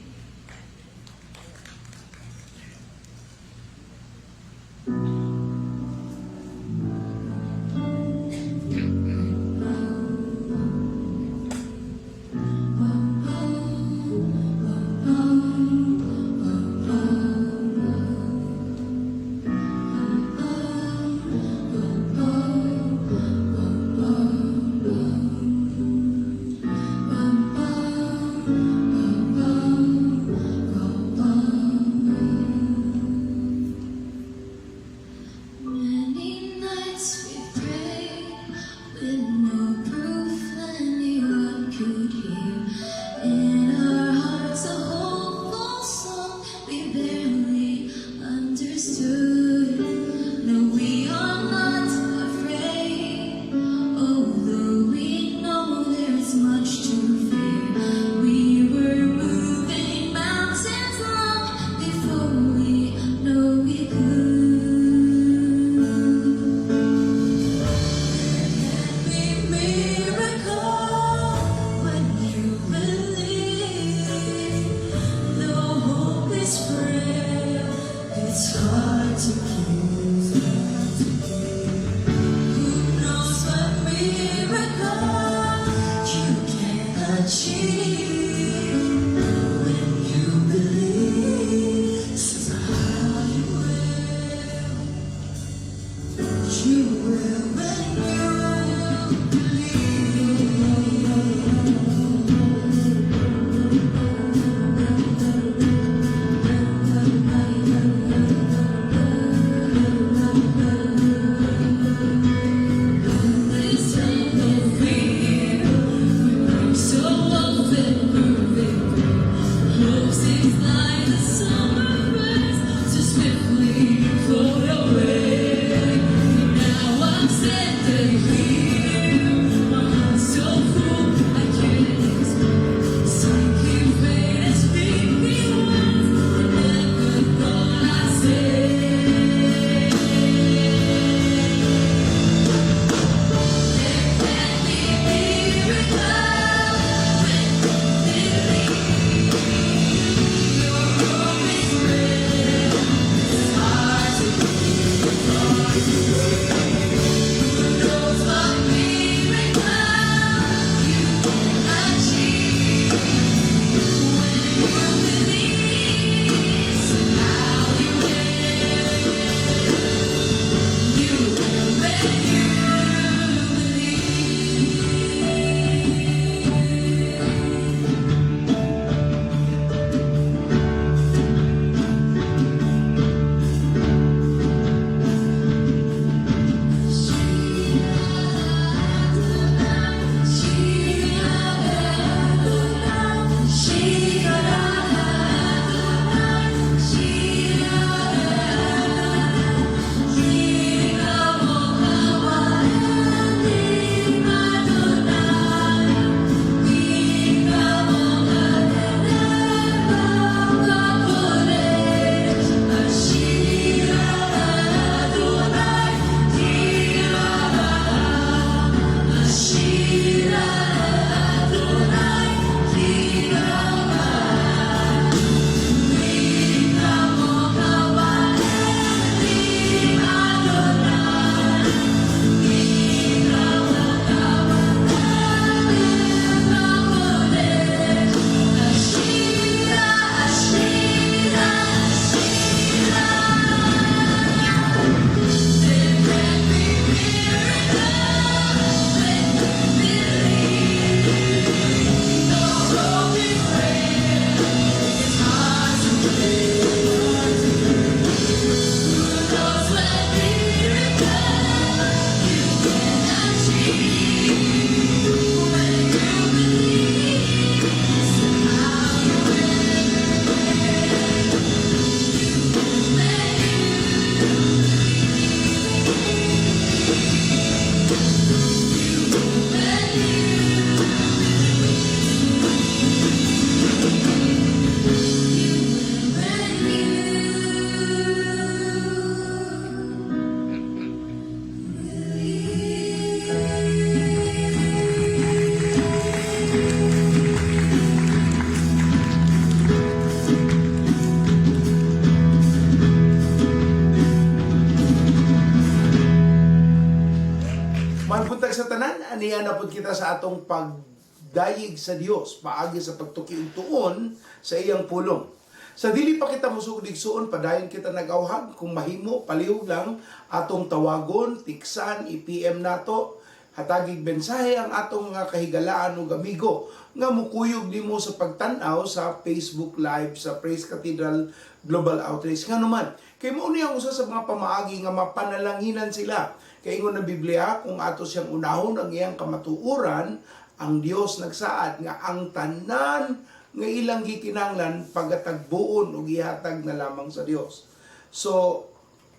Buntag sa tanan, aniya na pud kita sa atong pagdayeg sa Dios paagi sa pagtuki og tuon sa iyang pulong. Sa dili pa kita musugod, igsuon, padayon kita nag-awhag. Kung mahimo, palihog lang atong tawagon, tiksan, i-PM nato, hatagig mensahe ang atong mga kahigalaan ug amigo nga mukuyog nimo sa pagtan-aw sa Facebook Live sa Praise Cathedral Global Outreach. Nga naman, kay mao ni ang usa sa mga pamaagi nga mapanalanginan sila. Kay ingon ng Biblia, kung ato siyang unahon ang iyang kamatuoran, ang Dios nagsaad nga ang tanan nga ilang gikinahanglan pagatagbuon ug ihatag na lamang sa Dios. So,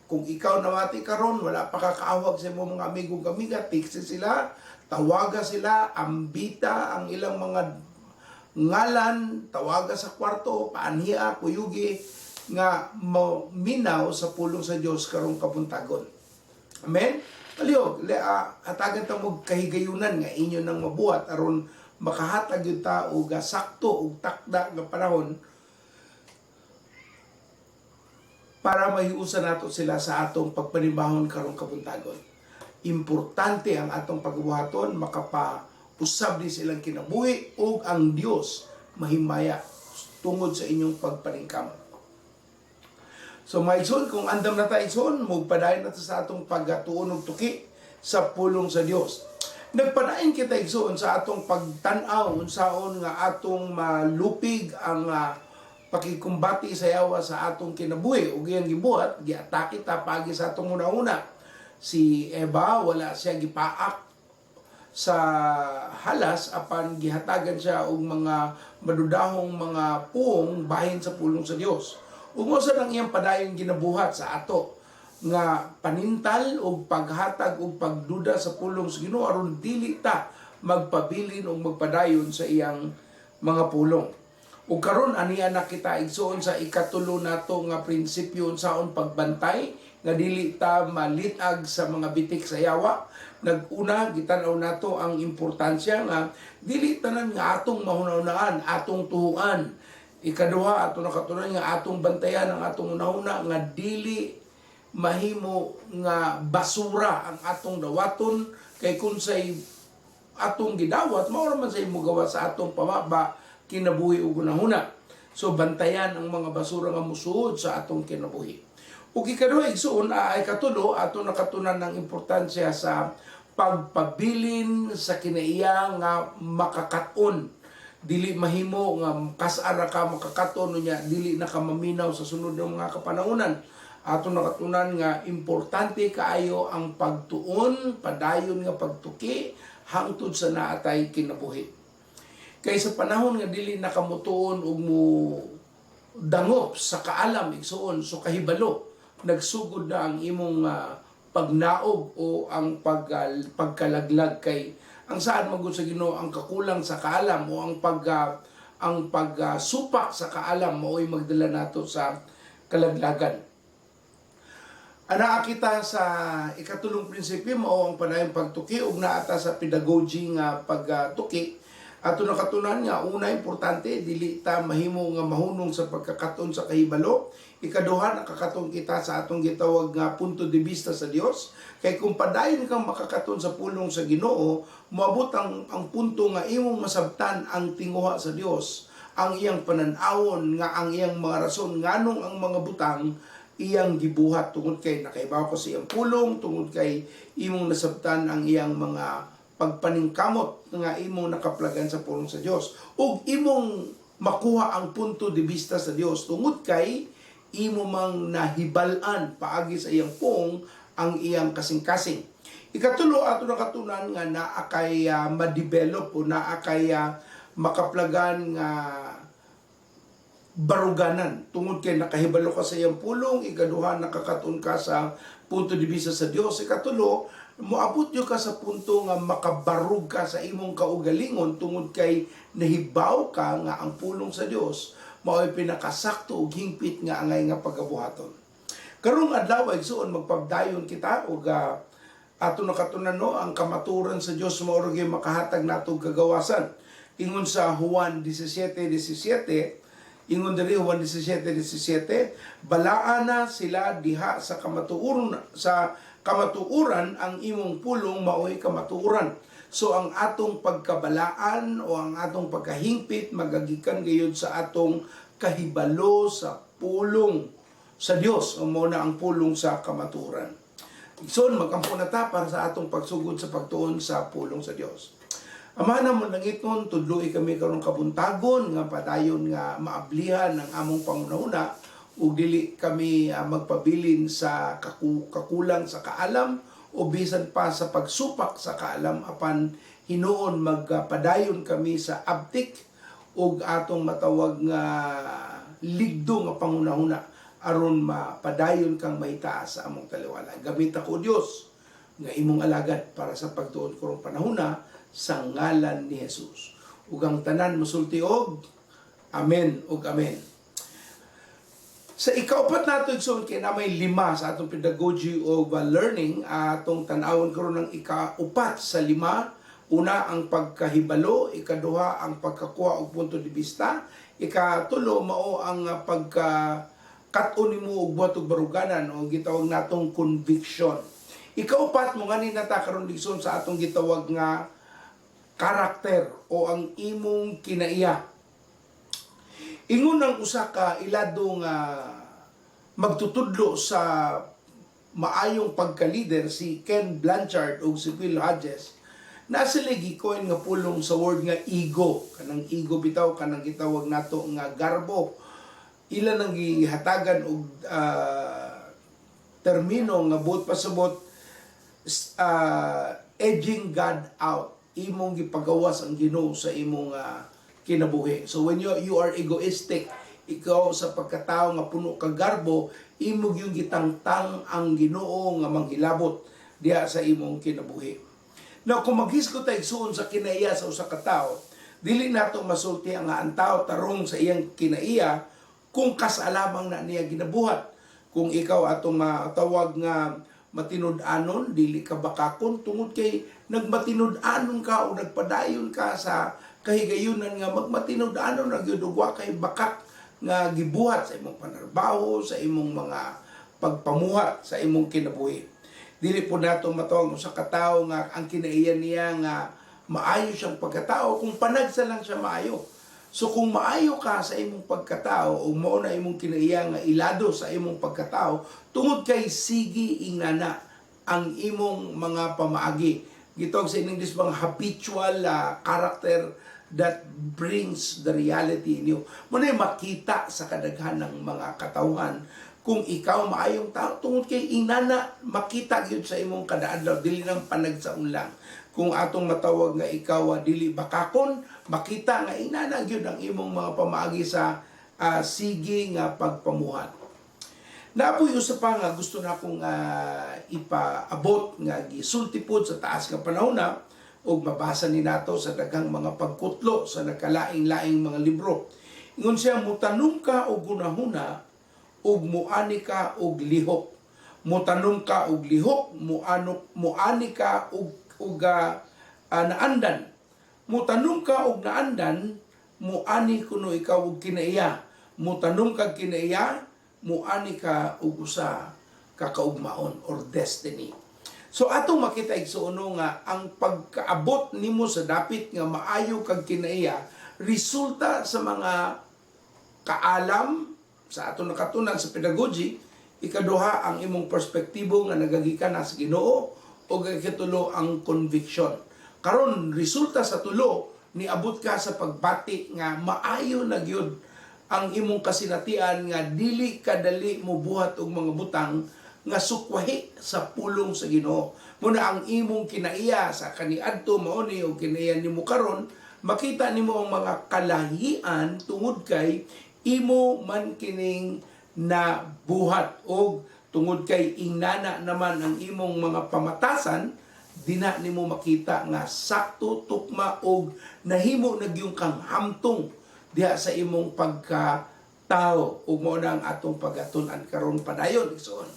kung ikaw namati karon, wala pa ka kaawag sa imong mga amigo ug amiga, text sila, tawaga sila, ambita ang ilang mga ngalan, tawaga sa kwarto, paanhia, kuyugi, nga minaw sa pulong sa Dios karong kabuntagon. Amen? Palihog, hatagan ta mo kahigayunan nga inyo nang mabuhat aron makahatag yun ta og sakto og takda nga panahon para mahiusa nato sila sa atong pagpanimbahon karong kabuntagon. Importante ang atong pagbuhaton, makapausab ni silang kinabuhi ug ang Dios mahimaya tungod sa inyong pagpaningkamot. So mga igsoon, kung andam na ta, igsoon, mugpadayon na ta sa atong pagatuon og tuki sa pulong sa Dios. Nagpadayon kita, igsoon, sa atong pagtan-aw unsaon nga atong malupig ang pakikumbati sa yawa sa atong kinabuhi ug iyang gibuhat, giatake ta paagi sa atong una-una. Si Eva, wala siya gipaak sa halas apan gihatagan siya og mga madudahong mga puong bahin sa pulong sa Dios. Ug mao sad ang iyang padayon ginabuhat sa ato nga panintal og paghatag og pagduda sa pulong sa Ginoo aron dili ta magpabilin og magpadayon sa iyang mga pulong. Ug karon aniya na kita, igsuon, sa ikatulo nato nga prinsipyo unsaon pagbantay nga dili ta malitag sa mga bitik sa yawa. Nag-una, gitan-aw nato ang importansya nga dili tanan nga atong mahuna-hunaan, atong tuhuan. Ikaduha, ato nakatunan nga atong bantayan ang atong hunahuna nga dili mahimo nga basura ang atong dawaton, kay kung say atong gidawat, mao ra man say mogawa sa atong pamaba, kinabuhi ug hunahuna. So bantayan ang mga basura nga musuod sa atong kinabuhi. Ug ikaduha, igsuon, ay katulo, ato nakatunan ng importansya sa pagpabilin sa kinaiya nga makakaton. Dili mahimo nga kasara ka makakaton niya dili na ka maminaw sa sunod ng mga kapanahonan. Ato nakatunan nga importante kaayo ang pagtuon, padayon nga pagtuki hangtod sa naatay kinabuhi. Kay sa panahon nga dili nakamutuon ug mo dangop sa kaalam, igsuon, so kahibalo, nagsugod na ang imong pagnaog o ang pagkalaglag, kay ang saan magud sa Ginoo, ang kakulang sa kaalam o ang pagsupak sa kaalam mao'y magdala nato sa kalaglagan. Anaa kita sa ikatulong prinsipyo, mao ang panayong pagtuki ug naata sa pedagogy nga pagtuki. Ato nakatunan nga una, importante dili ta mahimo nga mahunong sa pagkakaton sa kahibalo. Ikaduha, nakakaton kita sa atong gitawag nga punto de vista sa Dios. Kay kung padayon kang makakaton sa pulong sa Ginoo, moabot ang punto nga imong masabtan ang tinguha sa Dios, ang iyang panan-awon, nga ang iyang mga rason nganong ang mga butang iyang gibuhat, tungod kay nakaibaw ko sa iyang pulong, tungod kay imong nasabtan ang iyang mga pagpaningkamot nga imong nakaplagan sa pulong sa Dios ug imong makuha ang punto de vista sa Dios tungod kay imo mang nahibal-an paagi sa iyang pulong ang iyang kasing-kasing. Ikatulo, ato nakatunan nga naa kay ma-develop o naa kay makaplagan nga baruganan tungod kay nakahibalo ka sa iyang pulong. Ikaduha, nakakaton ka sa punto de vista sa Dios. Ikatulo, moabot yo ka sa punto nga makabarug ka sa imong kaugalingon tungod kay nahibaw ka nga ang pulong sa Dios mao'y pinakasakto ug hingpit nga angay nga pagabuhaton. Karong adlaw, igsuon, magpagdayon kita ug ato nakatunan, no, ang kamaturan sa Dios mao ra gyud makahatag nato kagawasan. Ingon sa Juan 17:17. Ingon diri Juan 17:17, "Balaana sila diha sa kamatuoran, ang imong pulong maoy kamatuoran." So ang atong pagkabalaan o ang atong pagkahingpit magagikan gayud sa atong kahibalo sa pulong sa Dios, o mao na ang pulong sa kamatuoran. So magampo na ta para sa atong pagsugod sa pagtuon sa pulong sa Dios. Ama namong langitnon, tudloi kami karong kabuntagon nga padayon nga maablihan ang among panghunahuna ug dili kami magpabilin sa kakulang sa kaalam o bisan pa sa pagsupak sa kaalam, apan hinuon magpadayon kami sa abtik ug atong matawag nga ligdo nga panghunahuna aron mapadayon kang mahitaas sa among taliwala. Gamit ako, Dios, nga imong alagad para sa pagtuon karong panahona sa ngalan ni Jesus. Ug ang tanan mosulti og amen ug amen. Sa ikaupat nato, igsoon, kay na may lima sa atong pedagogy of learning, atong tan-awon karon ang ikaupat sa lima. Una, ang pagkahibalo; ikaduha, ang pagkakuha og punto de vista; ikatulo mao ang pagka kat-on nimo og buhat og baruganan o gitawag natong conviction. Ikaupat mo ngani na ta karon, igsoon, sa atong gitawag nga karakter o ang imong kinaiya. Ingon ang usa ka ilado nga magtutudlo sa maayong pagka-leader, si Ken Blanchard ug si Will Hodges, na sila gi-coin nga pulong sa word nga ego. Kanang ego bitaw, kanang gitawag nato nga garbo, ila nang gihatagan og termino nga buot pasabot edging God out, imong gipagawas ang Ginoo sa imong kinabuhi. So when you are egoistic, ikaw sa pagkatao nga puno ka garbo, imo gyung gitangtang ang Ginoo nga manghilabot diha sa imong kinabuhi. Now, kung maghisgot ta, igsuon, sa kinaiya sa usa ka tawo, dili nato masulti ang tao tarong sa iyang kinaiya kung kasalamang na niya ginabuhat. Kung ikaw atong matawag nga matinud-anon, dili ka bakakon tungod kay nagmatinud-anon ka o nagpadayon ka sa kahigayunan nga magmatinud-anon na gyud ug wa kay bakak nga gibuhat sa imong panarbaho, sa imong mga pagpamuhat sa imong kinabuhi. Dili po nato matawag usa ka tawo nga ang kinaiya niya nga maayo siyang pagkatao kung panagsa lang siya maayo. So kung maayo ka sa imong pagkatao o mao na imong kinaiya nga ilado sa imong pagkatao tungod kay sige ingana ang imong mga pamaagi. Gitawag sa English mga habitual character that brings the reality in you. Mao na makita sa kadaghan ng mga katawhan kung ikaw maayong tao tungod kay inana makita gyud sa imong kada-adlaw, dili nang panagsaon lang. Kung atong matawag nga ikaw dili bakakon, makita nga inana gyud ang imong mga pamaagi sa sige nga pagpamuhat. Naa poy usa pa nga gusto na akong ipaabot nga gisulti pod sa taas nga panahon na ug mabasa ni nato sa daghang mga pagkutlo sa nagkalaing-laing mga libro. Ingon siya, "Mutanom ka og gunahuna ug muani ka og lihok. Mutanom ka og lihok, muani ka og naandan. Mutanom ka og naandan, muani kuno ikaw og kinaiya. Mutanom ka kinaiya, muani ka og usa ka kaugmaon or destiny." So atong makita, igsuon, nga ang pagkaabot nimo sa dapit nga maayo kag kinaiya resulta sa mga kaalam sa atong nakatunan sa pedagogy, ikaduha, ang imong perspektibo nga nagagikan na sa Ginoo, o ikatulo, ang conviction. Karon, resulta sa tulo, niabot ka sa pagbati nga maayo na gyud ang imong kasinatian nga dili kadali mo buhat og mga butang nga sukwahi sa pulong sa Ginoo. Muna ang imong kinaiya sa kaniadto mao ni og kinaiya nimo karon, makita nimo ang mga kalahian tungod kay imo man kining na buhat og tungod kay ingnana naman ang imong mga pamatasan, dina nimo makita nga sakto, tukma og nahimo na gyud kang hamtong diha sa imong pagka tao. Ug mao na ang atong pagatun-an karon padayon, igsoon.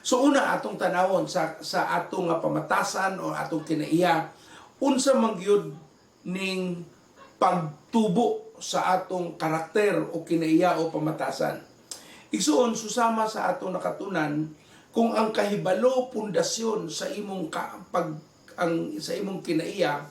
So una, atong tanawon sa atong nga pamatasan o atong kinaiya, unsa man gyud ning pagtubo. sa atong karakter o kinaiya o pamatasan. Igsuon, susama sa atong nakatunan, kung ang kahibalo pundasyon sa imong ka, pag ang sa imong kinaiya,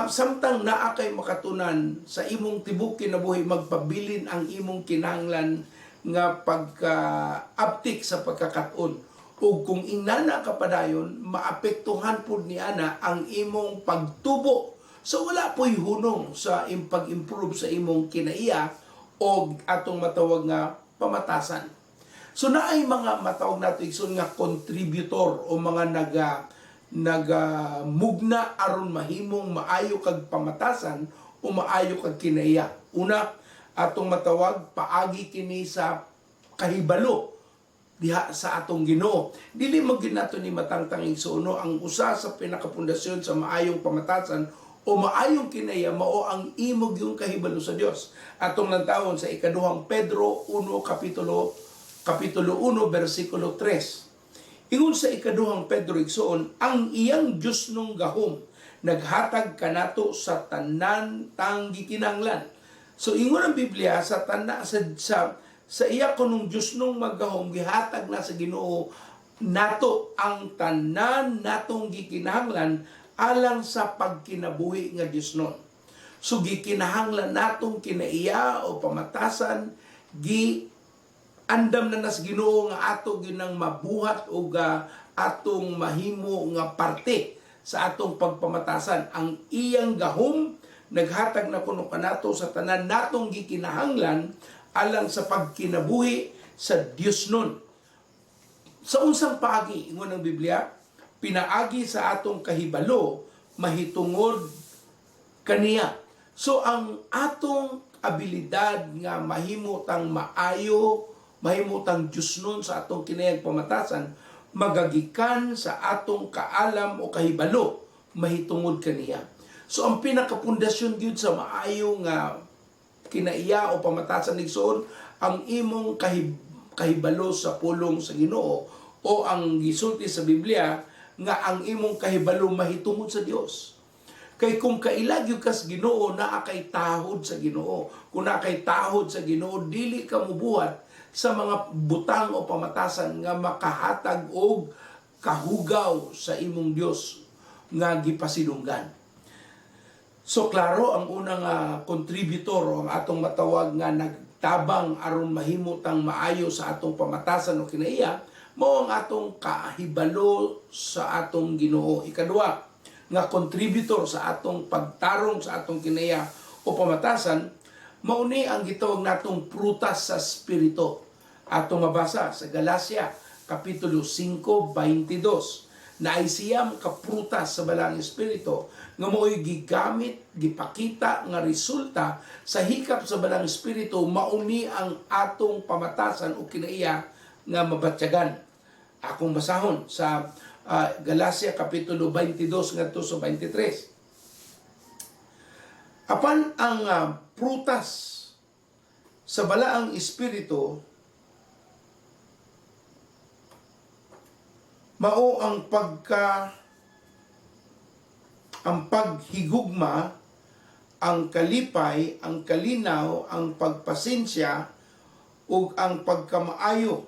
samtang naa kay makatunan sa imong tibok kinabuhi, magpabilin ang imong kinahanglan nga pagka-aptik sa pagkakaton. Ug kung inana ka padayon, maapektuhan pud ni ana ang imong pagtubo. So wala po'y hunong sa pag-improve sa imong kinaiya o atong matawag nga pamatasan. So naay mga matawag nato, igsoon, nga contributor o mga naga mugna aron mahimong maayo kag pamatasan o maayo kag kinaiya. Una, atong matawag, paagi kini sa kahibalo diha sa atong Ginoo. Dili man gyud nato ni matangtang, igsoon, no, ang usa sa pinakapundasyon sa maayong pamatasan o maayong kinaiya mao ang imo gyung kahibalo sa Dios. Atong lantawon sa Ikaduhang Pedro 1 kapitulo kapitulo 1 bersikulo 3. Ingon sa Ikaduhang Pedro, igsoon, ang iyang Diyosnong gahom naghatag kanato sa tanan tang gikinahanglan. So ingon ang Biblia sa tana sa iya kunong Diyosnong maggahom, gihatag na sa Ginoo nato ang tanan natong gikinahanglan alang sa pagkinabuhi nga Diosnon. So gikinahanglan natong kinaiya o pamatasan, gi andam na nas Ginoo nga ato ginang mabuhat o ga atong mahimo nga parte sa atong pagpamatasan. Ang iyang gahom naghatag na kuno kanato sa tanan natong gikinahanglan alang sa pagkinabuhi sa Diosnon. Sa unsang paagi? Ingon ang Biblia, pinaagi sa atong kahibalo mahitungod kaniya. So ang atong abilidad nga mahimo tang maayo, mahimo tang Diyosnon sa atong kinayag pamatasan, magagikan sa atong kaalam o kahibalo mahitungod kaniya. So ang pinakapundasyon gyud sa maayo nga kinaiya o pamatasan, igsoon, ang imong kahibalo sa pulong sa Ginoo o ang gisulti sa Biblia nga ang imong kahibalo mahitungod sa Dios. Kay kung kaila gyud kas Ginoo, naa kay tahod sa Ginoo. Kung naa kay tahod sa Ginoo, dili ka mubuhat sa mga butang o pamatasan nga makahatag og kahugaw sa imong Dios nga gipasidunggan. So klaro ang unang contributor o ang atong matawag nga nagtabang aron mahimo tang maayo sa atong pamatasan o kinaiya, mao ang atong kahibalo sa atong Ginoo. Ikaduha nga contributor sa atong pagtarong sa atong kinaiya o pamatasan, mao ni ang gitawag natong prutas sa espiritu. Atong mabasa sa Galacia kapitulo 5:22 na ay siyam ka prutas sa Balaang Espiritu nga mao'y gigamit, gipakita nga resulta sa hikap sa Balaang Espiritu, mauni ang atong pamatasan o kinaiya nga mabatyagan. Akong basahon sa Galacia kapitulo 22 ngadto sa 23. Apan ang prutas sa Balaang Espiritu mao ang paghigugma, ang kalipay, ang kalinaw, ang pagpasensya ug ang pagkamaayo,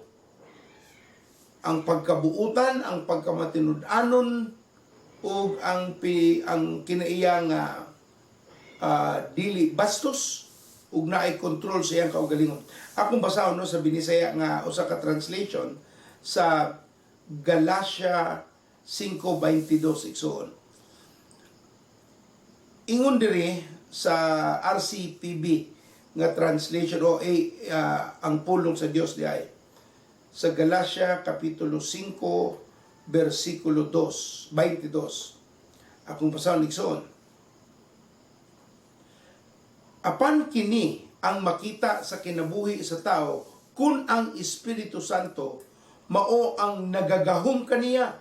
ang pagkabuutan, ang pagkamatinud-anon ug ang kinaiya nga dili bastos ug naay control sa iyang kaugalingon. Akong basahon, no, sa Binisaya nga usa ka translation sa Galatia 5:22, igsoon. Ingon diri sa RCPB nga translation o ang pulong sa Dios diay sa Galatia kapitulo 5 bersikulo 2 22. Akong basahon, igsoon. Apan kini ang makita sa kinabuhi sa tao kung ang Espiritu Santo mao ang nagagahom kaniya.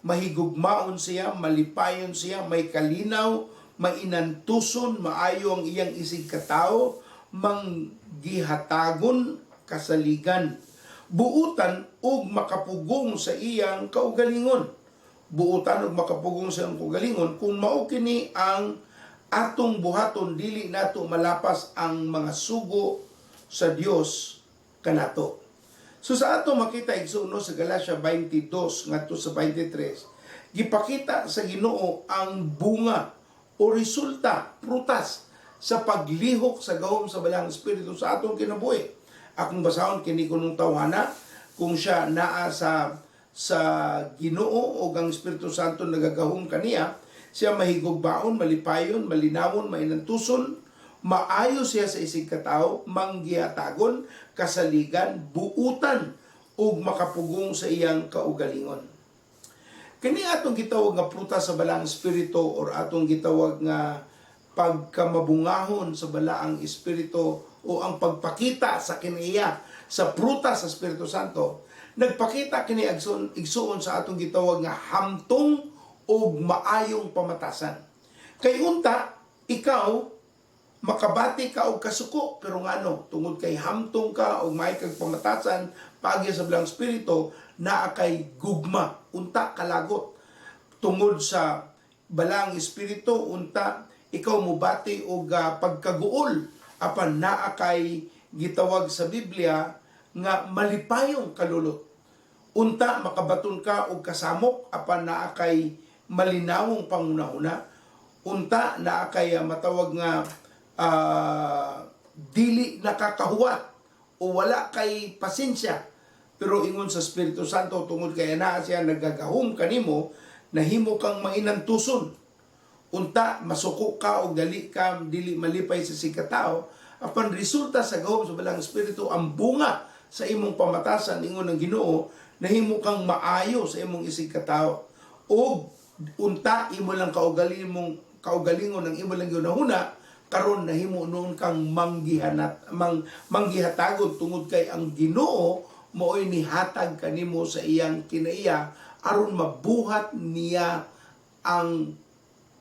Mahigugmaon siya, malipayon siya, may kalinaw, mainantuson, maayo ang iyang isig katao, manggihatagon, kasaligan, buutan ug makapugong sa iyang kaugalingon. Buutan ug makapugong sa iyang kaugalingon. Kung mao kini ang Atong buhaton, dili nato malapas ang mga sugo sa Dios kanato. So sa ato makita, igsoon, no, sa Galatia 22 ngadto sa 23, gipakita sa Ginoo ang bunga o resulta, prutas sa paglihok sa gahom sa Balaang Espiritu sa atong kinabuhi. Akong basahon kini kunong tawhana, kung siya naa sa Ginoo o ang Espiritu Santo nagagahom kaniya, siya mahigugbaon, malipayon, malinawon, mainantuson, maayo siya sa isig katao, manggihatagon, kasaligan, buutan, ug makapugong sa iyang kaugalingon. Kini atong gitawag nga prutas sa Balaang Espiritu or atong gitawag nga pagkamabungahon sa Balaang Espiritu o ang pagpakita sa kinaiya sa prutas sa Espiritu Santo, nagpakita kini igsuon sa atong gitawag nga hamtong ug maayong pamatasan. Kay unta ikaw makabati ka og kasuko, pero ngano? Tungod kay hamtong ka og may kag pamatasan paagi sa Balaang Espiritu, naa kay gugma, unta kalagot. Tungod sa Balaang Espiritu, unta ikaw mubati og pagkaguol, apan naa kay gitawag sa Biblia nga malipayong kalulot. Unta makabaton ka og kasamok, apan naa kay malinawong pangunahuna. Unta naa kay matawag nga dili nakakahuwat o wala kay pasensya, pero ingon sa Espiritu Santo, tungod kay anaa siya nagagahom kanimo, nahimo kang mainantuson. Unta masuko ka og dali ka dili malipay sa sikatao, apan resulta sa gahom sa Balaang Espiritu, ang bunga sa imong pamatasan, ingon ng Ginoo, nahimo kang maayo sa imong isig katao og unta imo lang kaugalingon kaugalingon ang imo lang ginahuna karon, nahimo noon kang manggihanat mang manggihatagon tungod kay ang Ginoo maoy nihatag kanimo sa iyang kinaiya aron mabuhat niya ang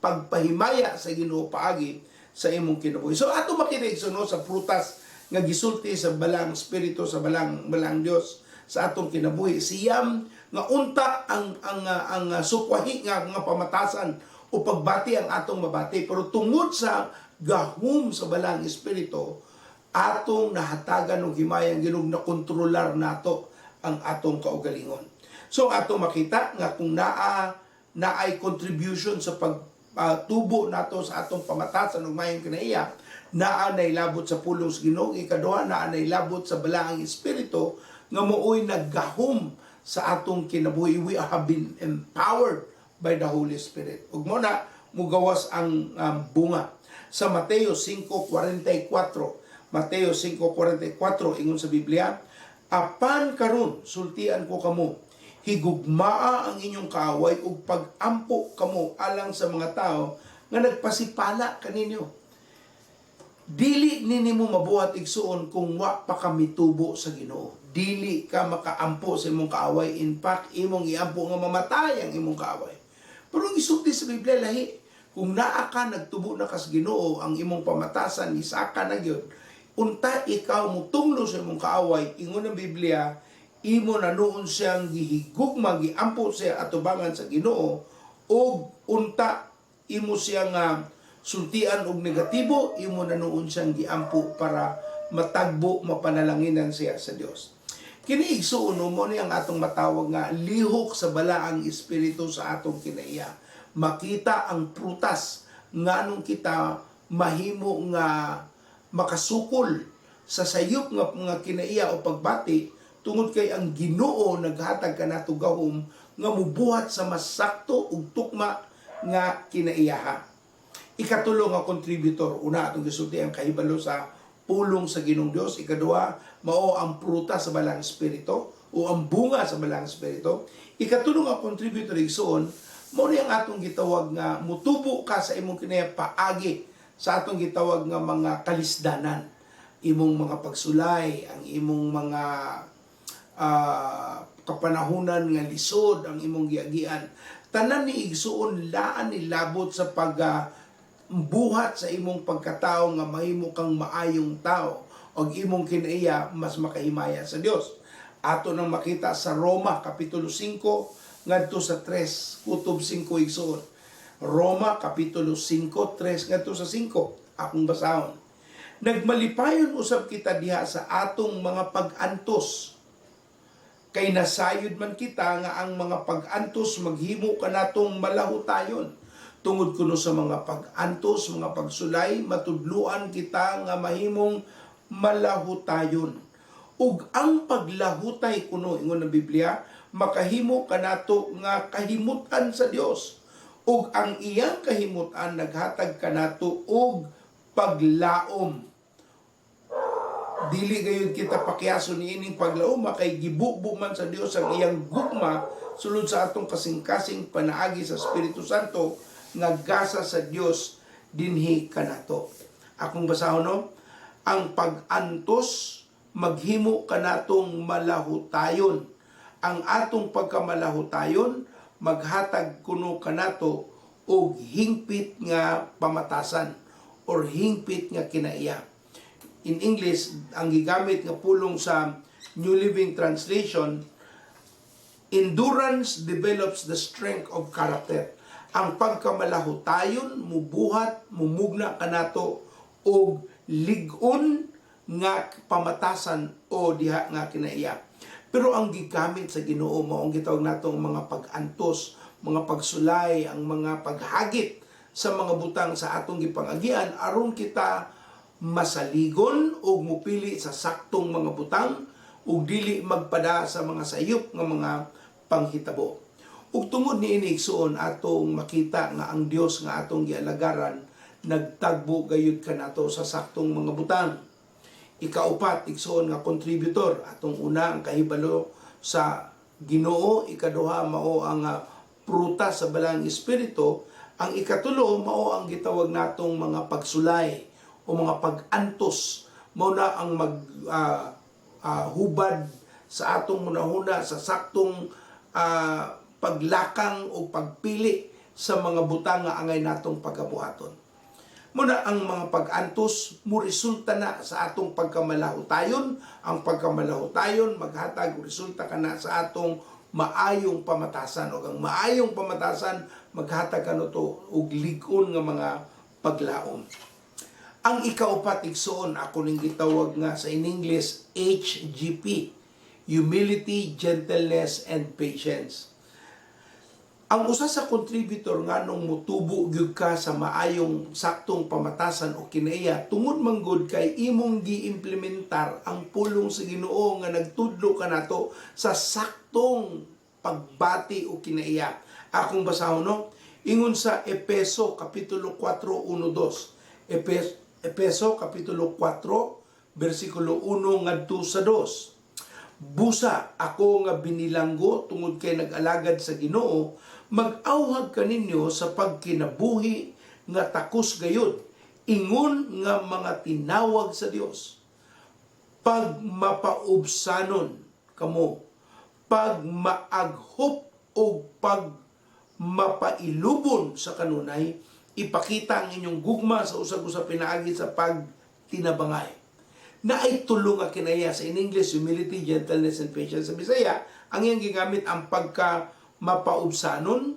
pagpahimaya sa Ginoo paagi sa imong kinabuhi. So ato makita, no, sa prutas nga gisulti sa Balaang Espiritu, sa balang Dios sa atong kinabuhi. Siyam nga unta ang sukwahi nga nga pamatasan o pagbati ang atong mabati, pero tungod sa gahom sa Balaang Espiritu, atong nahatagan og himayang Ginoo na kontrolar nato ang atong kaugalingon. So atong makita nga kung naa naay contribution sa pag tubo nato sa atong pamatasan ug mayong kinaiya, naa nay labot sa pulong sa Ginoo. Ikaduha, naa nay labot sa Balaang Espiritu nga mooy naggahom sa atong kinabuhi. We have been empowered by the Holy Spirit ug mo na mugawas ang bunga. Sa Mateo 5:44, Mateo 5:44, ingon sa Biblia, "Apan karon sultian ko kamo, higugmaa ang inyong kaaway ug pag-ampo kamo alang sa mga tao nga nagpasipala kaninyo." Dili nini mo mabuhat, igsuon, kung wa pa ka mitubo sa Ginoo. Dili ka makaampo sa imong kaaway. In fact, imong iampo nga mamatay ang imong kaaway. Pero ang isulti sa Biblia lahi. Kung naa ka, nagtubo na ka sa Ginoo, ang imong pamatasan nisaka na gyud. Unta ikaw mutunglo sa imong kaaway, ingon ang Biblia, imo na noon siyang gihigugma, giampo siya atubangan sa Ginoo, ug unta imo siya nga sultian og negatibo, imo na noon siyang giampo para matagbo, mapanalanginan siya sa Dios. Kini, igsuon, mo ni ang atong matawag nga lihok sa Balaang Espiritu sa atong kinaiya. Makita ang prutas nganong kita mahimo nga makasukol sa sayop nga mga kinaiya o pagbati, tungod kay ang Ginoo naghatag kanato gahom nga mubuhat sa mas sakto ug tukma nga kinaiyaha. Ikatulo nga contributor, una, atong gisulti ang kahibalo sa pulong sa Ginoong Dios. Ikaduha, mao ang prutas sa Balaang Espiritu o ang bunga sa Balaang Espiritu. Ikatulo nga contributor, igsuon, mao ni ang atong gitawag nga mutubo ka sa imong kinaiya paagi sa atong gitawag nga mga kalisdanan. Imong mga pagsulay, ang imong mga kapanahunan nga lisod ang imong giagian. Tanan ni, igsuon, laan ni labot sa pag buhat sa imong pagkatao nga mahimo kang maayong tao og imong kinaiya mas makahimaya sa Dios. Ato nang makita sa Roma kapitulo 5 ngadto sa 3, kutob 5, igsuon. Roma kapitulo 5, 3 ngadto sa 5. Akong basahon. Nagmalipayon usab kita diha sa atong mga pag-antos, kay nasayod man kita nga ang mga pag-antos maghimo kanatong malahutayon. Tungod kuno sa mga pag-antos, mga pagsulay, matudluan kita nga mahimong malahutayon. Ug ang paglahutay kuno, ingon ng Biblia, makahimo kanato nga kahimutan sa Dios. Ug ang iyang kahimutan naghatag kanato og paglaom. Dili gayud kita pakiyaso niining paglaoma kay gibubo man sa Dios ang iyang gugma sulod sa atong kasing-kasing panaagi sa Espiritu Santo nga gasa sa Dios dinhi kanato. Akong basahon, no? Ang pag-antos maghimo kanatong malahutayon. Ang atong pagkamalahutayon maghatag kuno kanato og hingpit nga pamatasan or hingpit nga kinaiya. In English, ang gigamit nga pulong sa New Living Translation, "Endurance develops the strength of character." Ang pagkamalahutayon mubuhat, mumugna kanato og lig-on nga pamatasan o diha nga kinaiya. Pero ang gigamit sa Ginoo mao ang gitawag nato ang mga pag-antos, mga pagsulay, ang mga paghagit sa mga butang sa atong gipangagian aron kita masaligon o mupili sa saktong mga butang ug dili magpada sa mga sayop nga mga panghitabo. Ug tungod niini, igsuon, atong makita nga ang Dios nga atong gialagaran nagtagbo gayud kanato sa saktong mga butang. Ikaupat, igsuon, nga contributor, atong una ang kahibalo sa Ginoo, ikaduha mao ang prutas sa Balaang Espiritu, ang ikatulo mao ang gitawag natong mga pagsulay o mga pag-antos, mao na ang mag hubad sa atong hunahuna sa saktong paglakang o pagpili sa mga butang nga angay natong pagabuhaton. Muna ang mga pag-antos mo resulta na sa atong pagkamalahutayon, ang pagkamalahutayon maghatag og resulta kana sa atong maayong pamatasan, ug ang maayong pamatasan maghatag kanato og lig-on nga mga paglaom. Ang ikaupat, igsuon, ako ning gitawag nga sa in English HGP, Humility, Gentleness and Patience. Ang usa sa contributor nganong mutubo gyud ka sa maayong saktong pamatasan o kinaiya tungod manggod kay imong giimplementar ang pulong sa Ginoo nga nagtudlo kanato sa saktong pagbati o kinaiya. Akong basahon, no? Ingon sa Epeso kapitulo 4 1 2. Epeso kapitulo 4 bersikulo 1 ngadto sa 2. Busa ako nga binilanggo tungod kay nag-alagad sa Ginoo, mag-awhag kaninyo sa pagkinabuhi nga takos gayud, ingon nga mga tinawag sa Dios. Pag mapaubsanon kamo, pag maaghop o pag mapailubon sa kanunay, ipakita ang inyong gugma sa usag-usa pinaagi sa pagtinabangay. Naay tulo nga kinaiya. Sa in English, humility, gentleness, and patience. Sa Bisaya, ang iyang gigamit ang pagka mapaubsanon,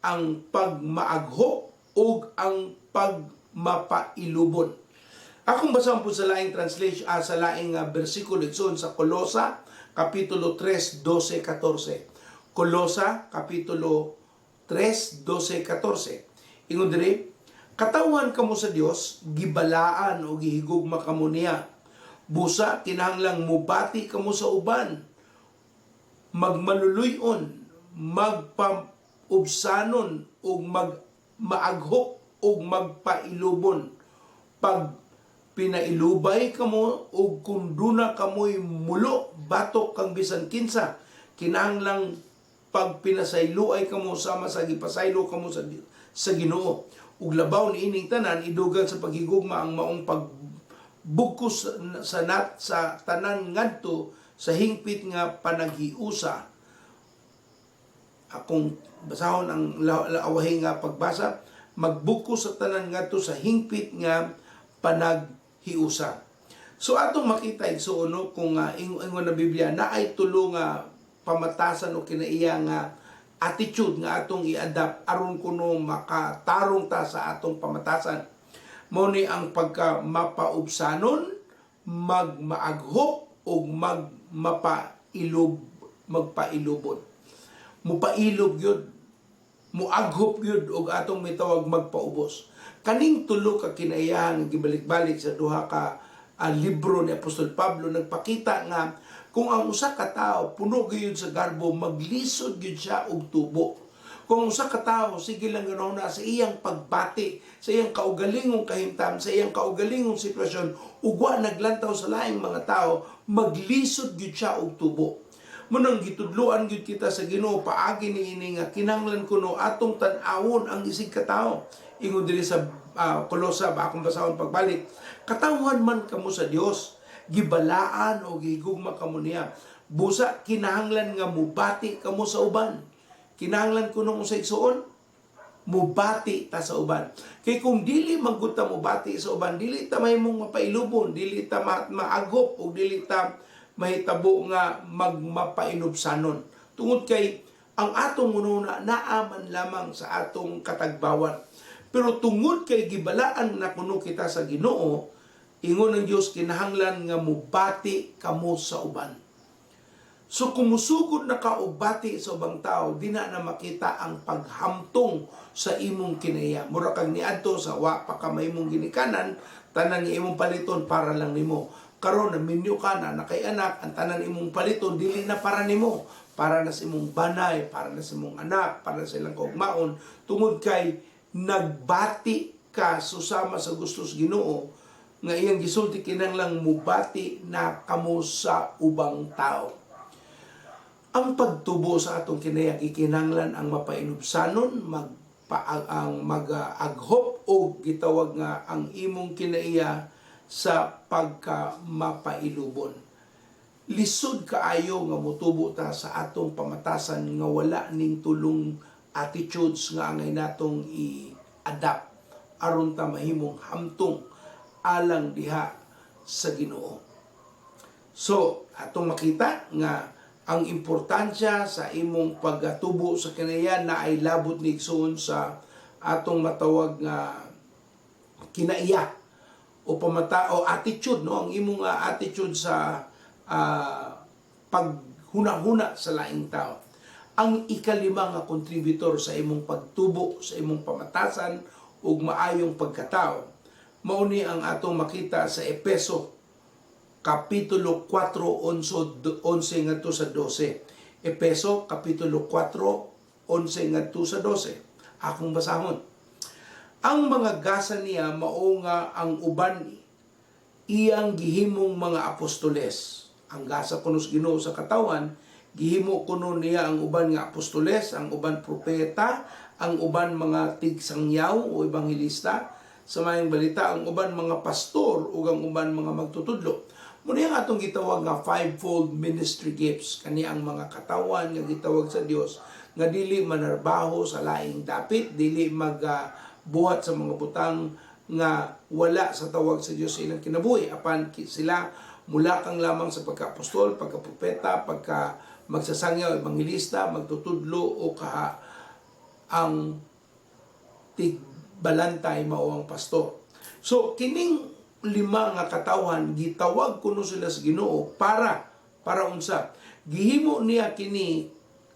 ang pagmaaghop, ug ang pagmapailubon. Akong basahon po sa laing translation, sa laing bersikulo, igsoon, sa Kolosa, Kapitulo 3, 12, 14. Kolosa, Kapitulo 3, 12, 14. Ingon diri, "Katawhan kamo sa Dios, gibalaan o gihigugma kamo niya. Busa kinahanglang mubati kamo sa uban, magmaluluyon, magpaubsanon ug mag maaghop ug magpailubon. Pag pinailubay kamo ug kung duna kamoy mulo batok kang bisan kinsa, kinahanglang pag pinasayloay kamo sama sa gipasaylo kamo sa Ginoo. Ug labaw niining tanan, idugang sa paghigugma ang maong pagbugkos sa nat sa tanan ngadto sa hingpit nga panaghiusa." Akong basahon ang awahi nga pagbasa, magbugkos sa tanan ngadto sa hingpit nga panaghiusa. So atong makita, igsuon, no, kung ingon na Biblia na ay tulo nga pamatasan o kinaiya nga attitude nga atong i-adapt aron kuno makatarong ta sa atong pamatasan. Mao ni ang pagka mapaubsanon, magmaaghop ug magmapailob, magpailubon. Mupailob gyud, muaghop gyud og atong mitawag magpaubos. Kaning tulo ka kinaiyahan nga gibalik-balik sa duha ka libro ni Apostol Pablo nagpakita nga kung ang usa ka tawo puno gyud sa garbo, maglisod gyud siya og tubo. Kung usa ka tawo sige lang ganaw na sa iyang pagbati, sa iyang kaugalingong kahimtam, sa iyang kaugalingong sitwasyon, ug wa naglantaw sa laing mga tao, maglisod gyud siya og tubo. Munang gitudloan gyud kita sa Ginoo paagi niini nga kinahanglan kuno atong tan-awon ang isig katawo. Ingon diri sa Kolosa ba, akong basahon pagbalik. Katawhan man kamo sa Dios, gibalaan o gihigugma kamo niya. Busa kinahanglan nga mubati kamo sa uban. Kinahanglan kuno sa igsuon mubati ta sa uban. Kay kung dili man gud ta mubati sa uban, dili ta mahimong mapailubon, dili ta maaghop o dili ta mahitabo nga magmapainubsanon. Tungod kay ang atong hunahuna naaman lamang sa atong katagbawan. Pero tungod kay gibalaan na kuno kita sa Ginoo, ingon ng Dios, kinahanglan nga mubati kamo sa uban. So kung musugod na ka og bati sa ubang tao, di na na makita ang paghamtong sa imong kinaiya. Mura kang niadto sa wa pa ka mahimong ginikanan, tanan nga imong paliton para lang nimo. Karon naminyo ka na, nakay anak, ang tanan imong paliton dili na para nimo, para na sa imong banay, para na sa imong anak, para sa ilang kaugmaon, tungod kay nagbati ka susama sa gusto sa Ginoo nga iyang gisulti, kinahanglang mubati na kamo sa ubang tao. Ang pagtubo sa atong kinaiya gikinahanglan ang mapainubsanon, magpa ang mag-aghop o gitawag nga ang imong kinaiya sa pagka mapailubon. Lisod kaayo nga motubo ta sa atong pamatasan nga wala ning tulong attitudes nga angay natong i-adapt aron ta mahimong hamtong alang diha sa Ginoo. So, atong makita nga ang importansya sa imong pagatubo sa kinaiya na ay labot ni igsoon sa atong matawag nga kinaiya o pamata o attitude, no, ang imong attitude sa paghuna-huna sa laing tao. Ang ikalima nga contributor sa imong pagtubo sa imong pamatasan ug maayong pagkatao mao ni ang atong makita sa Epeso Kapitulo 4, 11, 11 ngadto sa 12. Epeso Kapitulo 4, 11 ngadto sa 12. Akong basahon. Ang mga gasa niya mao nga ang uban iyang gihimong mga apostoles. Ang gasa kuno sa Ginoo sa katawan, gihimo kuno niya ang uban nga apostoles, ang uban propeta, ang uban mga tigsangyaw o ebanghelista sa maayong balita, ang uban mga pastor ug ang uban mga magtutudlo. Muna ang atong gitawag nga fivefold ministry gifts, kani ang mga katawan nga gitawag sa Dios nga dili manarbaho sa laing dapit, dili magbuhat sa mga butang nga wala sa tawag sa Dios sa ilang kinabuhi, apan sila mulakang lamang sa pagka-apostol, pagka-propeta, pagka magsasangyaw, ebanghelista, magtutudlo o kaha ang tigbalantay mao ang pastor. So kining lima nga katawhan gitawag kuno sila sa Ginoo para unsa? Gihimo niya kini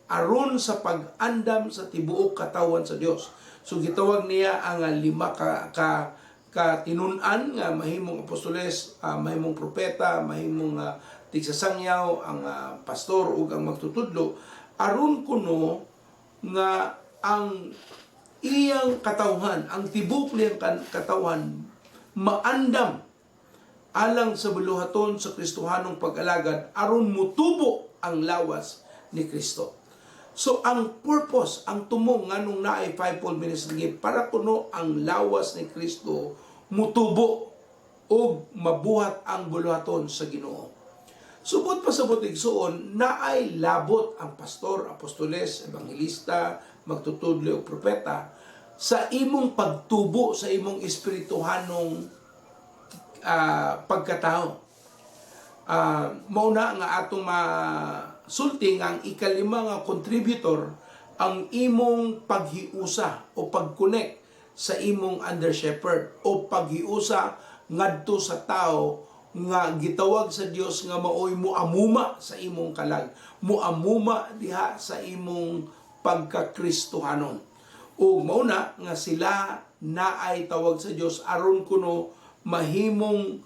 aron sa pag-andam sa tibuok katawan sa Dios. So gitawag niya ang lima ka ka tinun-an nga mahimong apostoles, mahimong propeta, mahimong tigsasangyaw, ang pastor ug ang magtutudlo, aron kuno nga ang iyang katawhan, ang tibok niyang katawan maandam alang sa buluhaton sa Kristohanong pag-alagad aron mutubo ang lawas ni Kristo. So ang purpose, ang tumong nganong naay fivefold ministry gift, para kuno ang lawas ni Kristo mutubo ug mabuhat ang buluhaton sa Ginoo. Subot pasabot, igsuon, naay labot ang pastor, apostoles, ebanghelista, magtutudlo o propeta sa imong pagtubo sa imong espirituhanong pagkatao. Mao na nga atong masulti nga ang ikalima nga contributor ang imong paghiusa o pag-connect sa imong under shepherd o paghiusa ngadto sa tao nga gitawag sa Dios nga maoy muamuma sa imong kalag, muamuma diha sa imong pagkakristohanon. Ug mauna nga sila naay tawag sa Dios aron kuno mahimong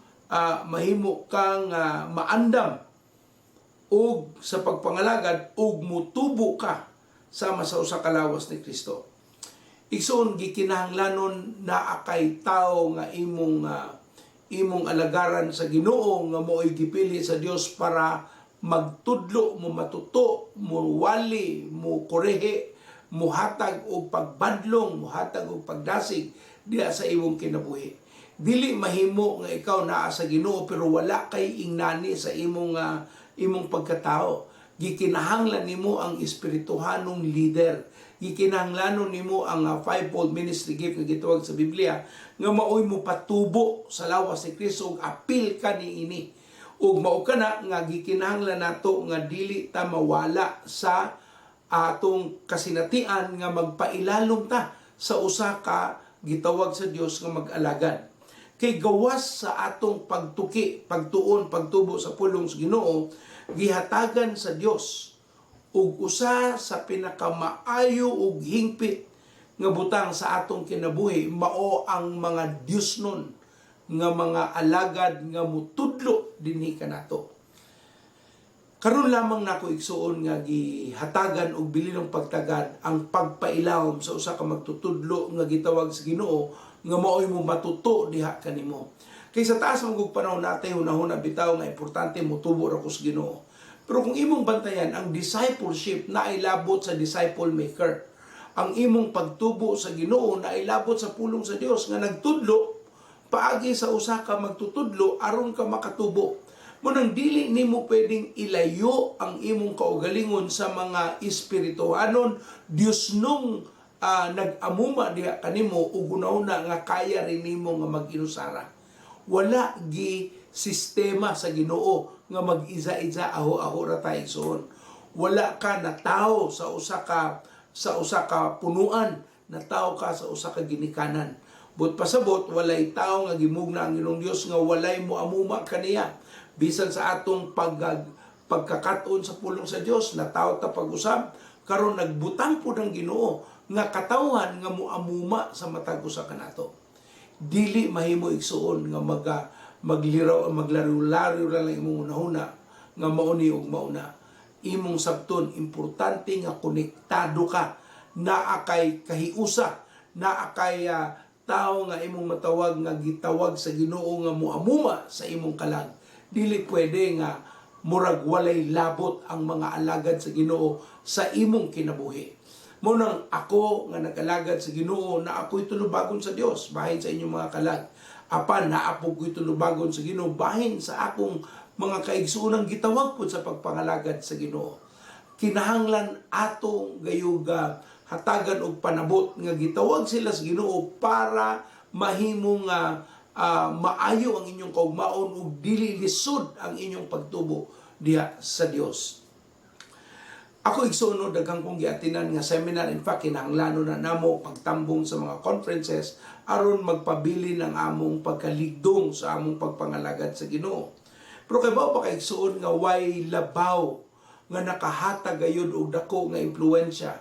mahimo kang maandam ug sa pagpangalagad ug mutubo ka sama sa usa ka lawas ni Kristo. Igsoon, gikinahanglanon naa kay tao nga imong alagaran sa Ginoo nga mo'y gipili sa Dios para magtudlo, mo matuto, mo wali, mo korehe, muhatag og pagbadlong, muhatag og pagdasig diha sa imong kinabuhi. Dili mahimo nga ikaw naa sa Ginoo pero wala kay ingnani sa imong pagkatao. Gikinahanglan nimo ang espirituhanong leader. Gikinahanglanon nimo ang fivefold ministry gift nga gitawag sa Biblia nga maoy mo patubo sa lawas ni Kristo ug apil ka niini. Ug mao kana nga gikinahanglan nato nga dili ta mawala sa atong kasinatian nga magpailalom ta sa usa ka gitawag sa Dios nga mag-alagad. Kay gawas sa atong pagtuki, pagtuon, pagtubo sa pulong sa Ginoo, gihatagan sa Dios ug usa sa pinakamaayo ug hingpit nga butang sa atong kinabuhi mao ang mga Diosnon nga mga alagad nga mutudlo dinhi kanato. Karon lamang nako, igsuon, nga gihatagan og bilinong pagtagad ang pagpailawom sa usa ka magtutudlo nga gitawag sa Ginoo nga maoy mo matuto diha kanimo. Kay sa taas man gug panahon natay hunahuna bitaw nga importante motubo ra ko sa Ginoo. Pero kung imong bantayan, ang discipleship naay labot sa disciple maker. Ang imong pagtubo sa Ginoo naay labot sa pulong sa Dios nga nagtudlo paagi sa usa ka magtutudlo aron ka makatubo. Mao nang dili nimo pwedeng ilayo ang imong kaugalingon sa mga espirituhanon Diosnong nag-amuma diha kanimo ug una nga kaya rin nimo nga mag-inusara. Wala gi sistema sa Ginoo nga mag-isa-isa, aho-aho ra ta, igsoon. Wala ka na tao sa usa ka punuan, na tao ka sa usa ka ginikanan. But pasabot, walay tao nga gimugna ang Ginoong Dios nga walay mo amuma kaniya. Bisan sa atong pagkakat-on sa pulong sa Dios, na tao ta pag-usab, karon nagbutang po ng Ginoo nga katawhan nga muamuma sa matag usa kanato. Dili mahimo, igsuon, nga magliraw maglaro-laro ra lang imong hunahuna nga mao ni ug mao na. Imong sabton, importante nga konektado ka, naa kay kahiusa, naa kay tao nga imong matawag nga gitawag sa Ginoo nga muamuma sa imong kalag. Dili pwede nga murag walay labot ang mga alagad sa Ginoo sa imong kinabuhi. Mao nang ako nga nag-alagad sa Ginoo na ako'y tulubagon sa Dios bahin sa inyong mga kalag. Apan naa pod ko'y tulubagon sa Ginoo bahin sa akong mga kaigsuonang gitawag pod sa pagpangalagad sa Ginoo. Kinahanglan atong gayuga hatagan og panabot nga gitawag sila sa Ginoo para mahimo nga maayo ang inyong kaugmaon ug dili lisod ang inyong pagtubo diha sa Dios. Ako, igsoon, no, daghang kong giatinan nga seminar. In fact, kinahanglanon na namo pagtambong sa mga conferences aron magpabilin ang among pagkaligdong sa among pagpangalagad sa Ginoo. Pero kay bao pa ka, igsuon, nga way labaw nga nakahatag gayud og dako nga impluwensya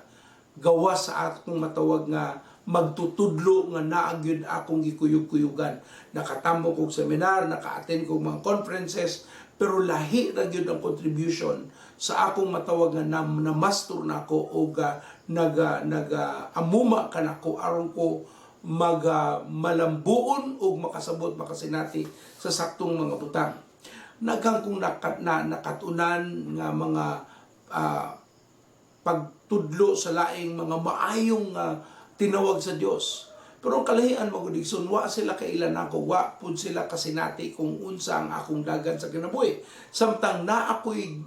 gawas sa akong matawag nga magtutudlo nga naa gyud akong gikuyog-kuyugan. Nakatambong kog seminar, naka-attend kog mga conferences, pero lahi ra gyud ang contribution sa akong matawag nga na master nako o naga naga amuma kanako aron ko mag malambuon og makasabot, makasinati sa saktong mga butang. Daghang kong nakatunan nga mga pagtudlo sa laing mga maayong tinawag sa Dios. Pero ang kalahian magud, igsoon, wa sila kaila nako, wa pud sila kasinati kung unsa ang akong dagan sa kinabuhi. Samtang na ako'y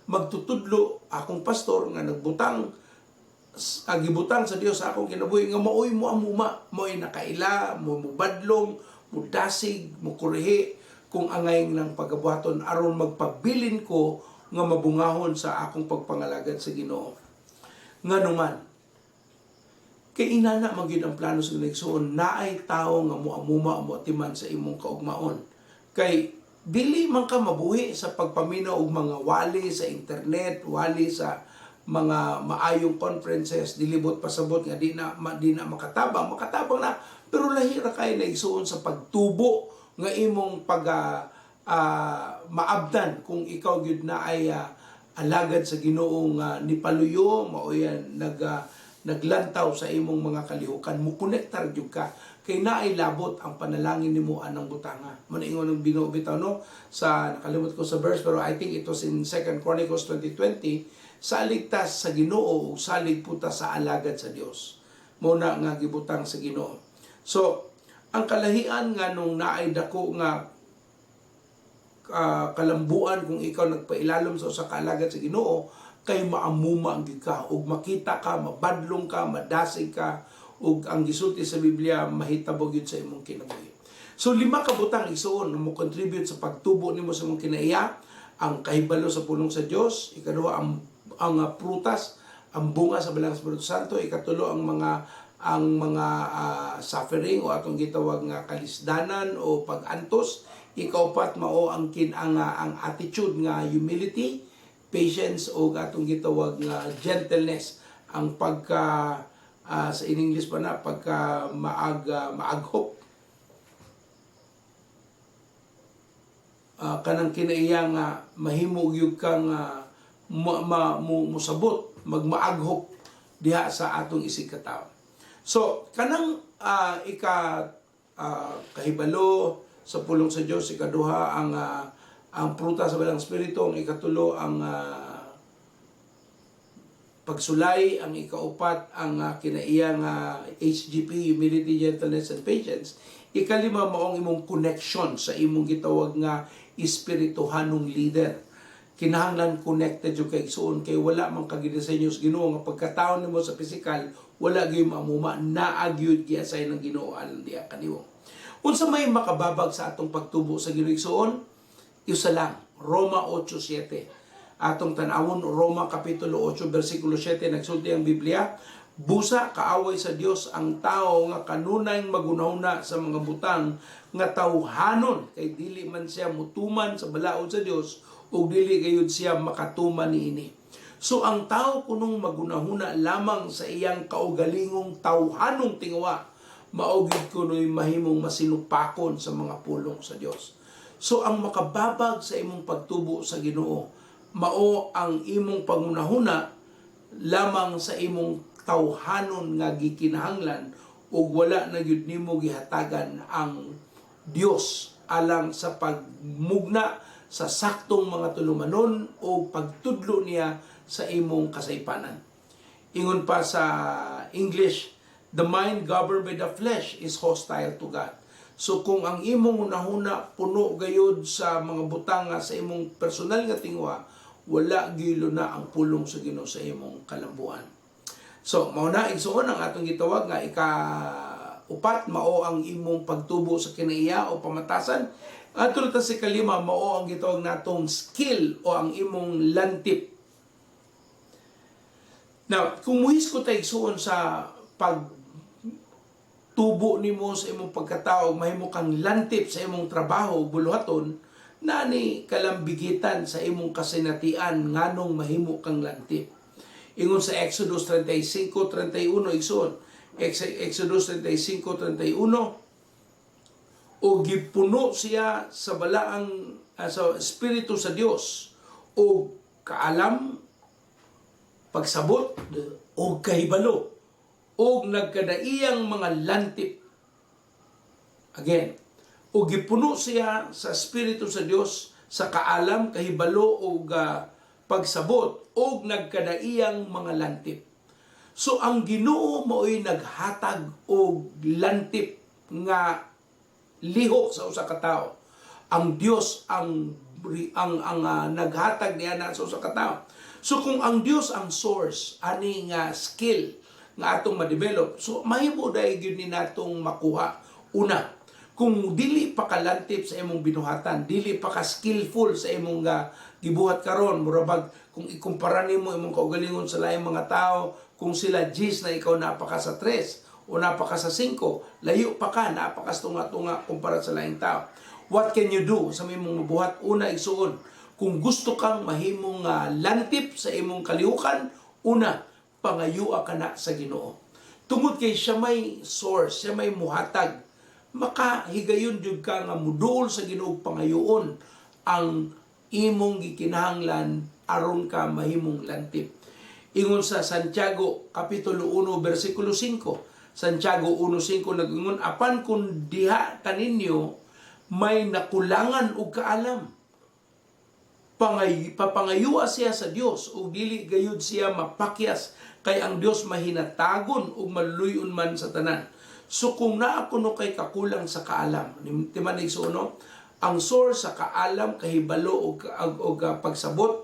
magtutudlo, akong pastor nga nagbutang gibutang sa Dios sa akong kinabuhi nga maoy mo amuma, maoy nakaila, mo mubadlong, mudasig, mukurehi kung angay ng pagabuhaton aron magpabilin ko nga mabungahon sa akong pagpangalagad sa Ginoo. Nganuman, kay inana man gyud ang plano sa Ginoo, naay tawo nga moamuma, moatiman sa imong kaugmaon. Kay dili man ka mabuhi sa pagpaminaw og mga wali sa internet, wali sa mga maayong conferences, dilibot pasabot nga di na makatabang, makatabang na, pero lahi ra kay na, igsuon, sa pagtubo nga imong pag maabdan kung ikaw gyud na ay alagad sa Ginoo nga nipaluyo, maoy naglantaw sa imong mga kalihukan, mo konektar gyud ka kay naay labot ang panalangin nimo anang butanga. Mo na ingon ng Ginoo bitaw, no, sa nakalimot ko sa verse, pero I think it was in Second Chronicles 20:20, salig ta sa Ginoo ug salig puta sa alagad sa Dios. Mo na nga gibutang sa Ginoo. So ang kalahian nga nung naay dako nga kalambuan kung ikaw nagpailalom sa usa ka alagad sa Ginoo kay maamuma gyud ka ug makita ka, mabadlong ka, madasig ka, ug ang gisulti sa Biblia mahitabo gyud sa imong kinabuhi. So lima ka butang, igsuon, mo contribute sa pagtubo nimo sa imong kinaiya: ang kahibalo sa pulong sa Dios, ikaduha ang prutas, ang bunga sa Balaang Espiritu Santo, ikatulo ang mga suffering o atong gitawag nga kalisdanan o pag-antos, ikaupat mao ang kin ang attitude nga humility, patience o atong gitawag nga gentleness, ang pagka sa in English pa na pagka maaghop, kanang kinaiya nga mahimo gyud kang musabot, magmaaghop diha sa atong isig katawo. So kanang ika kahibalo sa pulong sa Dios, ikaduha ang prutas sa Balaang Espiritu, ang ikatulo ang pagsulay, ang ikaupat ang kinaiya nga HGP, humility, gentleness and patience. Ikalima maong imong connection sa imong gitawag nga espirituhanong leader. Kinahanglan connected yung kay igsuon kay wala man ka gidisenyo sa Ginoo nga pagkataon nimo sa pisikal wala gyud maamuma, naa gyud giassign ng Ginoo alang diha kanimo. Unsa may makababag sa atong pagtubo sa Ginoo, igsuon? Usa lang, Roma 8:7. Atong tan-awon Roma kapitulo 8 bersikulo 7, nagsulti ang Biblia, "Busa kaaway sa Dios ang tao nga kanunay magunahuna sa mga butang nga tawhanon, kay dili man siya mutuman sa balaod sa Dios ug dili gayud siya makatuman niini." So ang tao kunong magunahuna lamang sa iyang kaugalingong tawhanong tinguha, mao gyud kuno'y mahimong masinupakon sa mga pulong sa Dios. So ang makababag sa imong pagtubo sa Ginoo mao ang imong pangunahuna lamang sa imong tawhanon nga gikinahanglan ug wala na gyud nimo gihatagan ang Dios alang sa pagmugna sa saktong mga tulumanon o pagtudlo niya sa imong kasaypanan. Ingon pa sa English, "The mind governed by the flesh is hostile to God." So kung ang imong hunahuna puno gayud sa mga butang nga sa imong personal nga tingwa, wala gilo na ang pulong sa Ginoo sa imong kalambuan. So, mao na, igsuon, ang atong gitawag nga ika upat mao ang imong pagtubo sa kinaiya o pamatasan. Ato ta sa kalima, mao ang gitawag natong skill o ang imong lantip. Now, kung muhisgot ta, igsuon, sa pag tubo nimo sa imong pagkatao, mahimo kang lantip sa imong trabaho, buluhaton, nani kalambigitan sa imong kasinatian nganong mahimo kang lantip. Ingon sa Exodus 35:31, igsoon. Exodus 35:31, o gipuno siya sa balaang sa espiritu sa Dios o kaalam, pagsabot o kahibalo o nagkadaiyang mga lantip. Again, o gipuno siya sa espiritu sa Dios sa kaalam, kahibalo o pagsabot o nagkadaiyang mga lantip. So ang Ginoo mao'y naghatag og lantip nga lihok sa usa ka tawo. Ang Dios ang naghatag niya na sa usa ka tawo. So kung ang Dios ang source ani nga skill nga atong ma-develop, so mahimo dahil gyud ni natong makuha. Una, kung dili pa ka lantip sa imong binuhatan, dili pa ka skillful sa imong gibuhat karon. Mura bag kung ikumpara nimo imong kaugalingon sa laing mga tao, kung sila 10 na, ikaw naa pa ka sa 3 o naa pa ka sa 5, layo pa ka, naa pa ka sa tunga-tunga kumpara sa laing tao. What can you do sa imong mabuhat? Una, igsuon, kung gusto kang mahimong lantip sa imong kalihukan, una, pangayua ka na sa Ginoo. Tungod kay siya may source, siya may muhatag, makahigayon jud ka nga muduol sa Ginoo, pangayoon ang imong gikinahanglan aron ka mahimong lantip. Ingon sa Santiago kapitulo 1 bersikulo 5. Santiago 1:5 nag-ingon, "Apan kung diha kaninyo may nakulangan og kaalam, papangayua siya sa Dios ug dili gayud siya mapakyas, kay ang Dios mahinatagon ug maluyon man sa tanan." So kung naa kuno kay kakulang sa kaalam, timan, igsuon, no? Ang source sa kaalam, kahibalo og pagsabot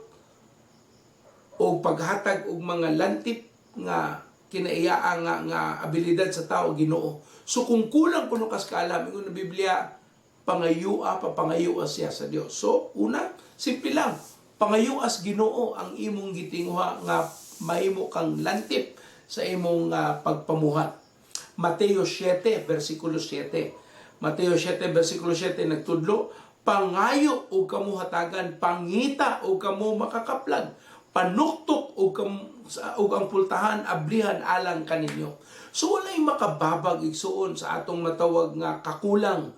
o paghatag og mga lantip nga kinaiyaa nga abilidad sa tao, Ginoo. So kung kulang kuno kas kaalam, ingon ng Biblia, pangayua, papangayua siya sa Dios. So una, simple lang. Pangayuas Ginoo ang imong gitinguha nga mahimo kang lantip sa imong pagpamuhat. Mateo 7 versikulo 7. Mateo 7 versikulo 7 nagtudlo, "Pangayo og kamo hatagan, pangita og kamo makakaplag, panuktok og kamo og ang pultahan ablihan alang kaninyo." So walay makababag, igsuon, sa atong matawag nga kakulang,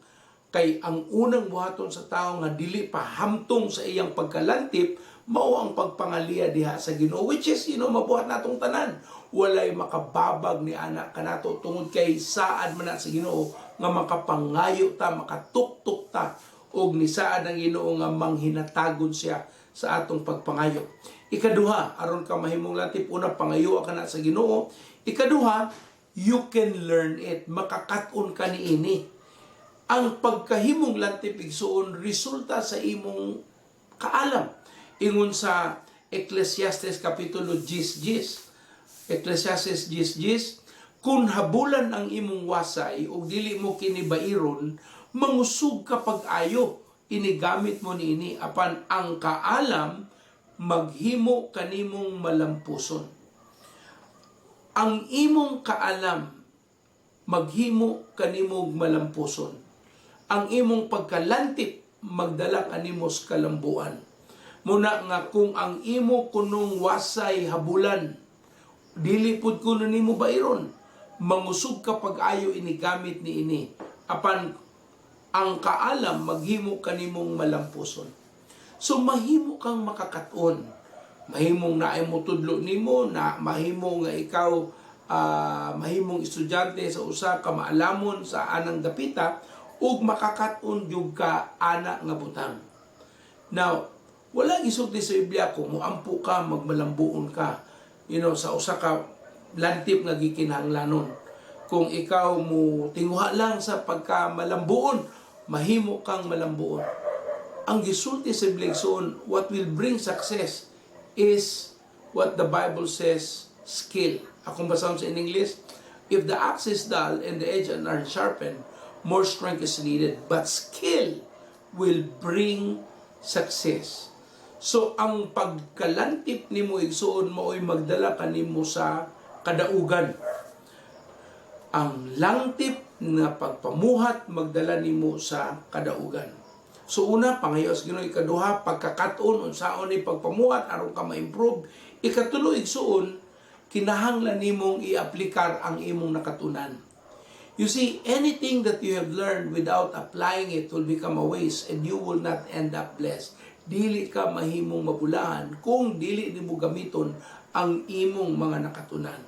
kay ang unang buhaton sa tao nga dili pa hamtong sa iyang pagkalantip mao ang pagpangaliya diha sa Ginoo, which is mabuhat natong tanan. Walay makababag ni ana kanato tungod kay saad man na sa Ginoo nga makapangayo ta, makatuktok ta, og nisaad ang Ginoo nga manghinatagon siya sa atong pagpangayo. Ikaduha, aron ka mahimong lantip, una, pangayo ka na sa Ginoo. Ikaduha, you can learn it, makakat-on ka niini. Ang pagkahimong lantip, igsuon, resulta sa imong kaalam. Ingon sa Ecclesiastes kapitulo 10:10. Ecclesiastes 10:10, "Kung habulan ang imong wasay ug dili mo kini bairon, mangusog ka pag-ayo inigamit mo niini, apan ang kaalam maghimo kanimong malampuson." Ang imong kaalam maghimo kanimong malampuson. Ang imong pagkalantip magdala kanimo sa kalambuan. Muna nga kung ang imo kunong wasay habulan, dili pud kuno nimo bairon, mangusog ka pag-ayo inigamit ni ini. Apan ang kaalam maghimo kanimong malampuson. So mahimo kang makakaton. Mahimong naay mo tudlo nimo na mahimo nga ikaw mahimong estudyante sa usa ka maalamon sa anang dapita ug makakaton jud ka ana nga butang. Now, wala gisulti sa Biblia kung muampo ka, magmalambuon ka sa usa ka lantip nga gikinahanglanon. Kung ikaw mo tinguha lang sa pagka malambuon, mahimo kang malambuon. Ang gisulti sa Biblia, igsoon, what will bring success is what the Bible says, skill. Akong basahon sa in English, "If the axe is dull and the edge unsharpened, more strength is needed. But skill will bring success." So, ang pagkalantip nimo, igsuon, mao'y magdala kanimo sa kadaugan. Ang langtip na pagpamuhat magdala nimo sa kadaugan. So una, pangayo sa Ginoo. Ikaduha, pagkakat-on unsaon ni pagpamuhat aron ka ma-improve. Ikatulo, igsuon, kinahanglan nimong i-aplikar ang imong nakatunan. You see, anything that you have learned without applying it will become a waste and you will not end up blessed. Dili ka mahimong mabulahan kung dili nimo gamiton ang imong mga nakatunan.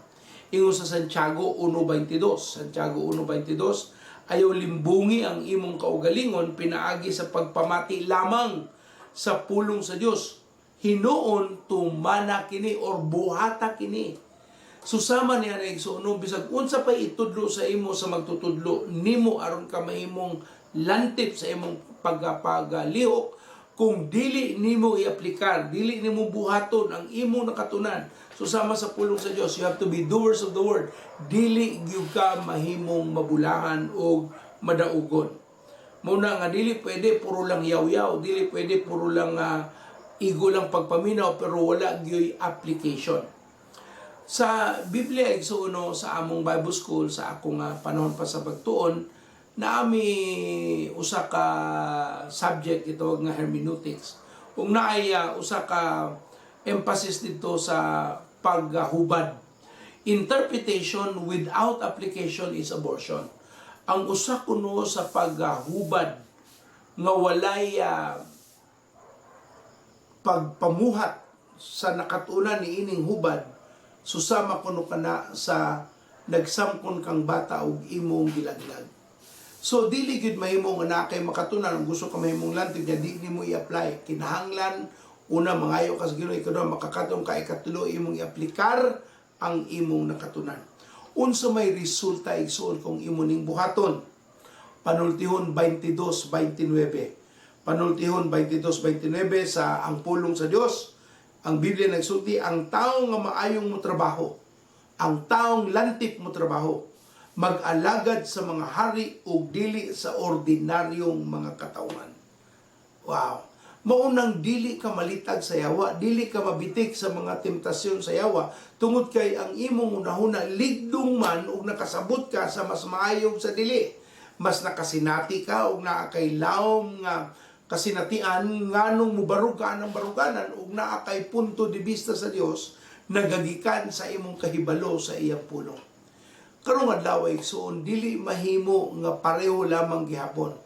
Ingon sa Santiago 1:22, Santiago 1:22, "Ayaw limbungi ang imong kaugalingon pinaagi sa pagpamati lamang sa pulong sa Dios. Hinuon tumana kini or buhata kini." Susama niya na, igsuon, bisag unsa pay itudlo sa imo sa magtutudlo nimo aron ka mahimong lantip sa imong pagpagalihok, kung dili nimo iaplikar, dili nimo buhaton ang imong nakatunan, susama sa pulong sa Dios, you have to be doers of the word, dili gyud ka mahimong mabulahan og madaugon. Muna nga dili pwede puro lang yaw-yaw, dili pwede puro lang Igo lang pagpaminaw pero wala gyoy application. Sa Biblia, igsuon, sa among Bible school sa akong panahon pa sa pagtuon, naami usa ka subject gitawag nga hermeneutics ug naay usa ka emphasis dito sa paghubad. Interpretation without application is abortion. Ang usa kuno sa paghubad nga walay pagpamuhat sa nakatunan ni ining hubad, susama kuno kana sa nagsamkon kang bata og imong gilaglag. So dili gyud mahimo nga naa kay makatunan ang gusto ka mahimong lantip niya, di nimo i-apply. Kinahanglan una, mangayo ka sa Ginoo, ikaduha, makakatong ka, ikatulo, imong i-aplikar ang imong nakatunan. Unsa may resulta, igsuon, kung imo ning buhaton? Panultihon 22:29. Panultihon 22:29, sa ang pulong sa Dios, ang Biblia nagsulti, "Ang taong nga maayong mo trabaho, ang taong lantip mo trabaho, mag-alagad sa mga hari ug dili sa ordinaryong mga katawhan." Wow. Maunang dili ka malitag sa yawa, dili ka mabitik sa mga temptasyon sa yawa, tungod kay ang imong unahuna ligdong man ug nakasabot ka sa mas maayog sa dili. Mas nakasinati ka ug naa kay lawom nga kasinatian nganong mubarug ka ng baruganan ug naa kay punto de vista sa Dios nagagikan sa imong kahibalo sa iyang pulong. Karong adlaw, igsuon, dili mahimo nga pareho lamang gihapon.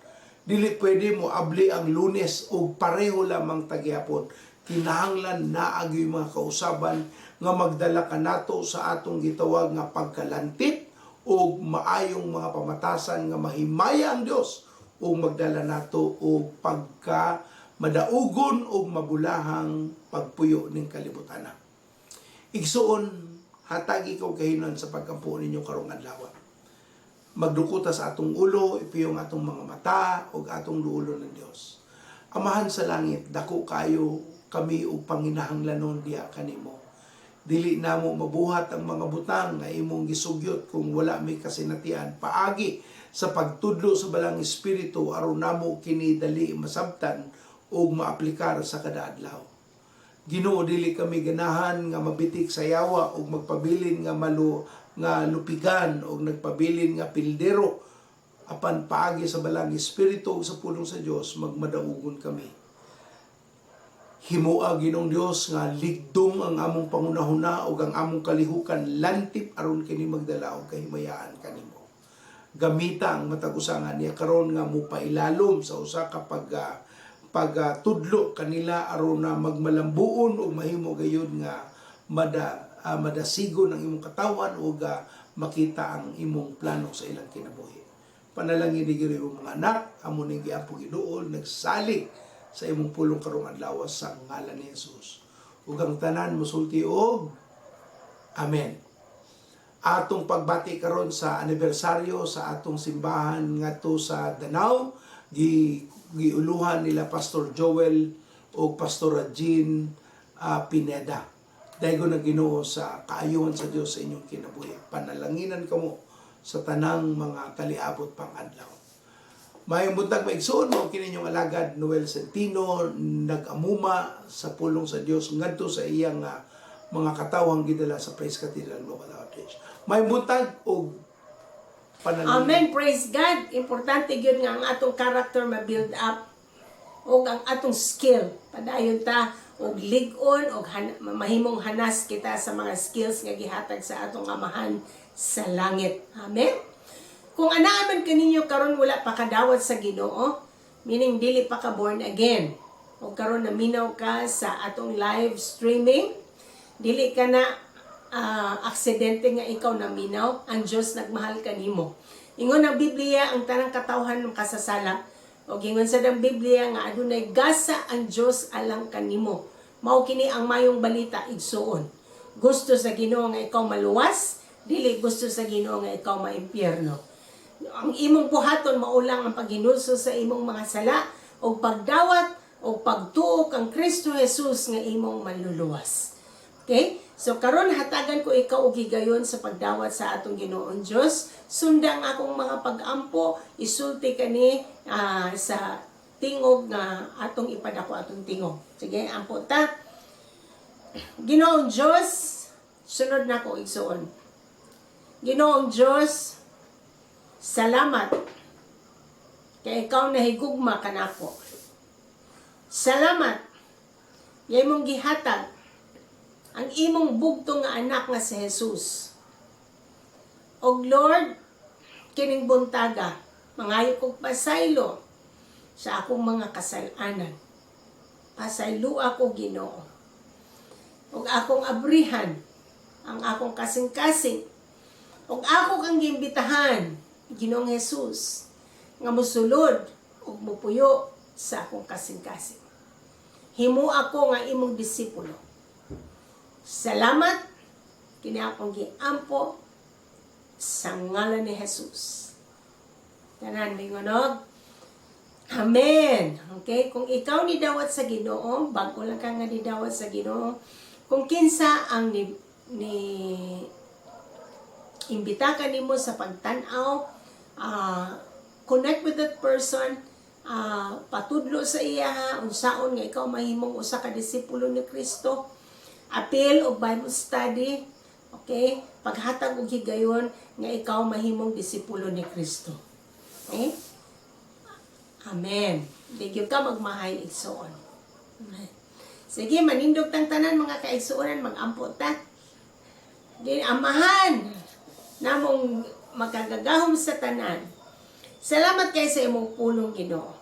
Dili pwede mo abli ang Lunes og pareho lamang tagihapon. Kinahanglan naa gyoy mga kausaban nga magdala kanato sa atong gitawag nga pagkalantip og maayong mga pamatasan nga mahimaya ang Dios ug magdala nato og pagka madaugon og mabulahang pagpuyo ning kalibutan. Igsuon, hatagi ko kahinon sa pagkampo ninyo karong adlaw. Magduko ta sa atong ulo, ipiyong atong mga mata ug atong duolon ng Dios. Amahan sa langit, dako kayo kami og panginahanglanon diha kanimo. Dili namo mabuhat ang mga butang nga imong gisugyot kung wala may kasinatian paagi sa pagtudlo sa Balang Espiritu aron namo kini dali masabtan ug maaplikar sa kada adlaw. Ginoo, dili kami ganahan nga mabitik sa yawa ug magpabilin nga malu nga lupigan o nagpabilin nga pildero, apan paagi sa Balang Espiritu ug sa pulong sa Dios, magmadaugon kami. Himoa, Ginoong Dios, nga ligdong ang among pangunahuna ug ang among kalihukan lantip aron kini magdala og kahimayaan kanimo. Gamita ang matag usa nga niya karon nga mupailalom sa usa ka pag tudlo kanila aron na magmalambuon ug mahimo gayud nga madasigon ang imong katawan ug makita ang imong plano sa ilang kinabuhi. Panalangin ni Ginoo imong mga anak, amo ning giampo, giduol, nagsalig sa imong pulong karong adlaw sa ngalan ni Jesus. Ug ang tanan musulti og Amen. Atong pagbati karon sa anibersaryo sa atong simbahan ngadto sa Danao, giuluhan nila Pastor Joel o Pastor Jean Pineda. Daygon ang Ginoo sa kaayuhan sa Dios sa inyong kinabuhi. Panalanginan kamo sa tanang mga taliabot pang adlaw. Maayong buntag, maigsuon. Mao kini inyong alagad Noel Centino, nag-amuma sa pulong sa Dios ngadto sa iyang mga katawang gidala sa Praise Cathedral Global Outreach. Maayong buntag ug panalangin. Amen. Praise God. Importante gyud nga ang atong character ma-build up ug ang atong skill. Padayon ta og lig-on og mahimong hanas kita sa mga skills nga gihatag sa atong Amahan sa langit. Amen. Kung anaa man kaninyo karon wala pa kadawat sa Ginoo, meaning dili pa ka born again, o karon naminaw ka sa atong live streaming, dili ka na aksidente nga ikaw naminaw, ang Diyos nagmahal kanimo. Ingon ang Biblia, ang tanang katawhan makasasala. O ingon sa ang Biblia nga adunay gasa ang Diyos alang kanimo. Mao kini ang mayong balita, igsuon. Gusto sa Ginoo nga ikaw maluwas, dili gusto sa Ginoo nga ikaw maimpyerno. Ang imong buhaton mao lang ang paghinulsol sa imong mga sala o pagdawat o pagtuo kang Kristo Jesus nga imong manluluwas. Okay? So karon hatagan ko ikaw og higayon sa pagdawat sa atong Ginoong Dios. Sundang akong mga pag-ampo, isulti kani sa tingog nga atong ipadako atong tingog. Sige, ampo ta. Ginoong Diyos, sunod na ko, igsuon. Ginoong Diyos, salamat kay ikaw nahigugma kanako. Salamat kay imong gihatag ang imong bugtong nga anak nga si Jesus. Og Lord, kining buntaga, mangayo kog pasaylo sa akong mga kasalanan. Pasaylo ako, Ginoo. Ug akong abrihan ang akong kasing-kasing. Ug ako kang giimbitahan, Ginoong Jesus, nga musulod ug mupuyo sa akong kasing-kasing. Himo ako nga imong disipulo. Salamat, kini akong giampo sa ngalan ni Jesus. Tanan moingon og Amen. Okay? Kung ikaw ni dawat sa Ginoo, bago lang ka nga nidawat sa Ginoo, kung kinsa ang ni imbita ka nimo sa pagtan-aw, connect with that person, patudlo sa iya unsaon nga ikaw mahimong usa ka disipulo ni Kristo, apil og Bible study, okay? Paghatag og higayon nga ikaw mahimong disipulo ni Kristo. Okay? Amen. Di gyud ka magmahay, igsuon. Amen. Sige, manindog tang tanan, mga kaigsuonan, magampo ta. Di Amahan namong makagagahom sa tanan. Salamat kay sa imong pulong, Ginoo.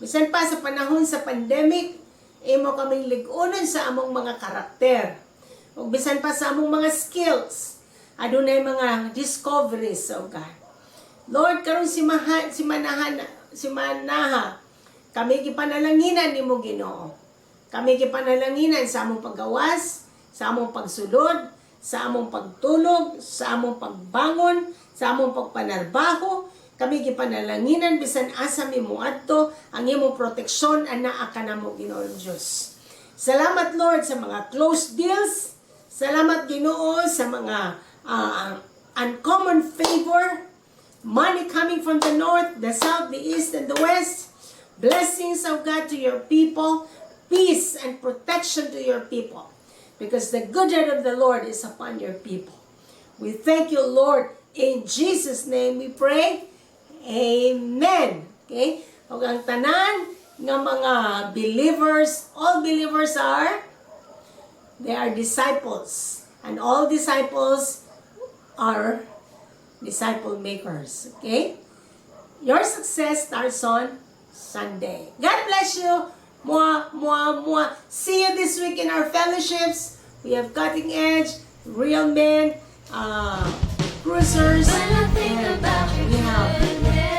Bisan pa sa panahon sa pandemic, imo kaming lig-unon sa among mga karakter. Ug bisan pa sa among mga skills, adunay mga discoveries, oh God. Lord, karon si maha, si manahan, si manaha, kami gipanalanginan nimo, Ginoo. Kami gipanalanginan sa among paggawas, sa among pagsulod, sa among pagtulog, sa among pagbangon, sa among pagpanarbaho. Kami gipanalanginan bisan asa mi moadto, ang imong proteksyon anaa kanamo, Ginoo Dios. Salamat, Lord, sa mga closed deals. Salamat, Ginoo, sa mga uncommon favor, money coming from the north, the south, the east, and the west. Blessings of God to your people, peace and protection to your people, because the good hand of the Lord is upon your people. We thank you, Lord. In Jesus' name we pray. Amen. Okay? Ug ang tanan nga mga believers, all believers are they are disciples. And all disciples are disciple makers. Okay? Your success starts on Sunday. God bless you. Mwah, mwah, mwah. See you this week in our fellowships. We have Cutting Edge, Real Men, Cruisers, When I think and about your we have goodness.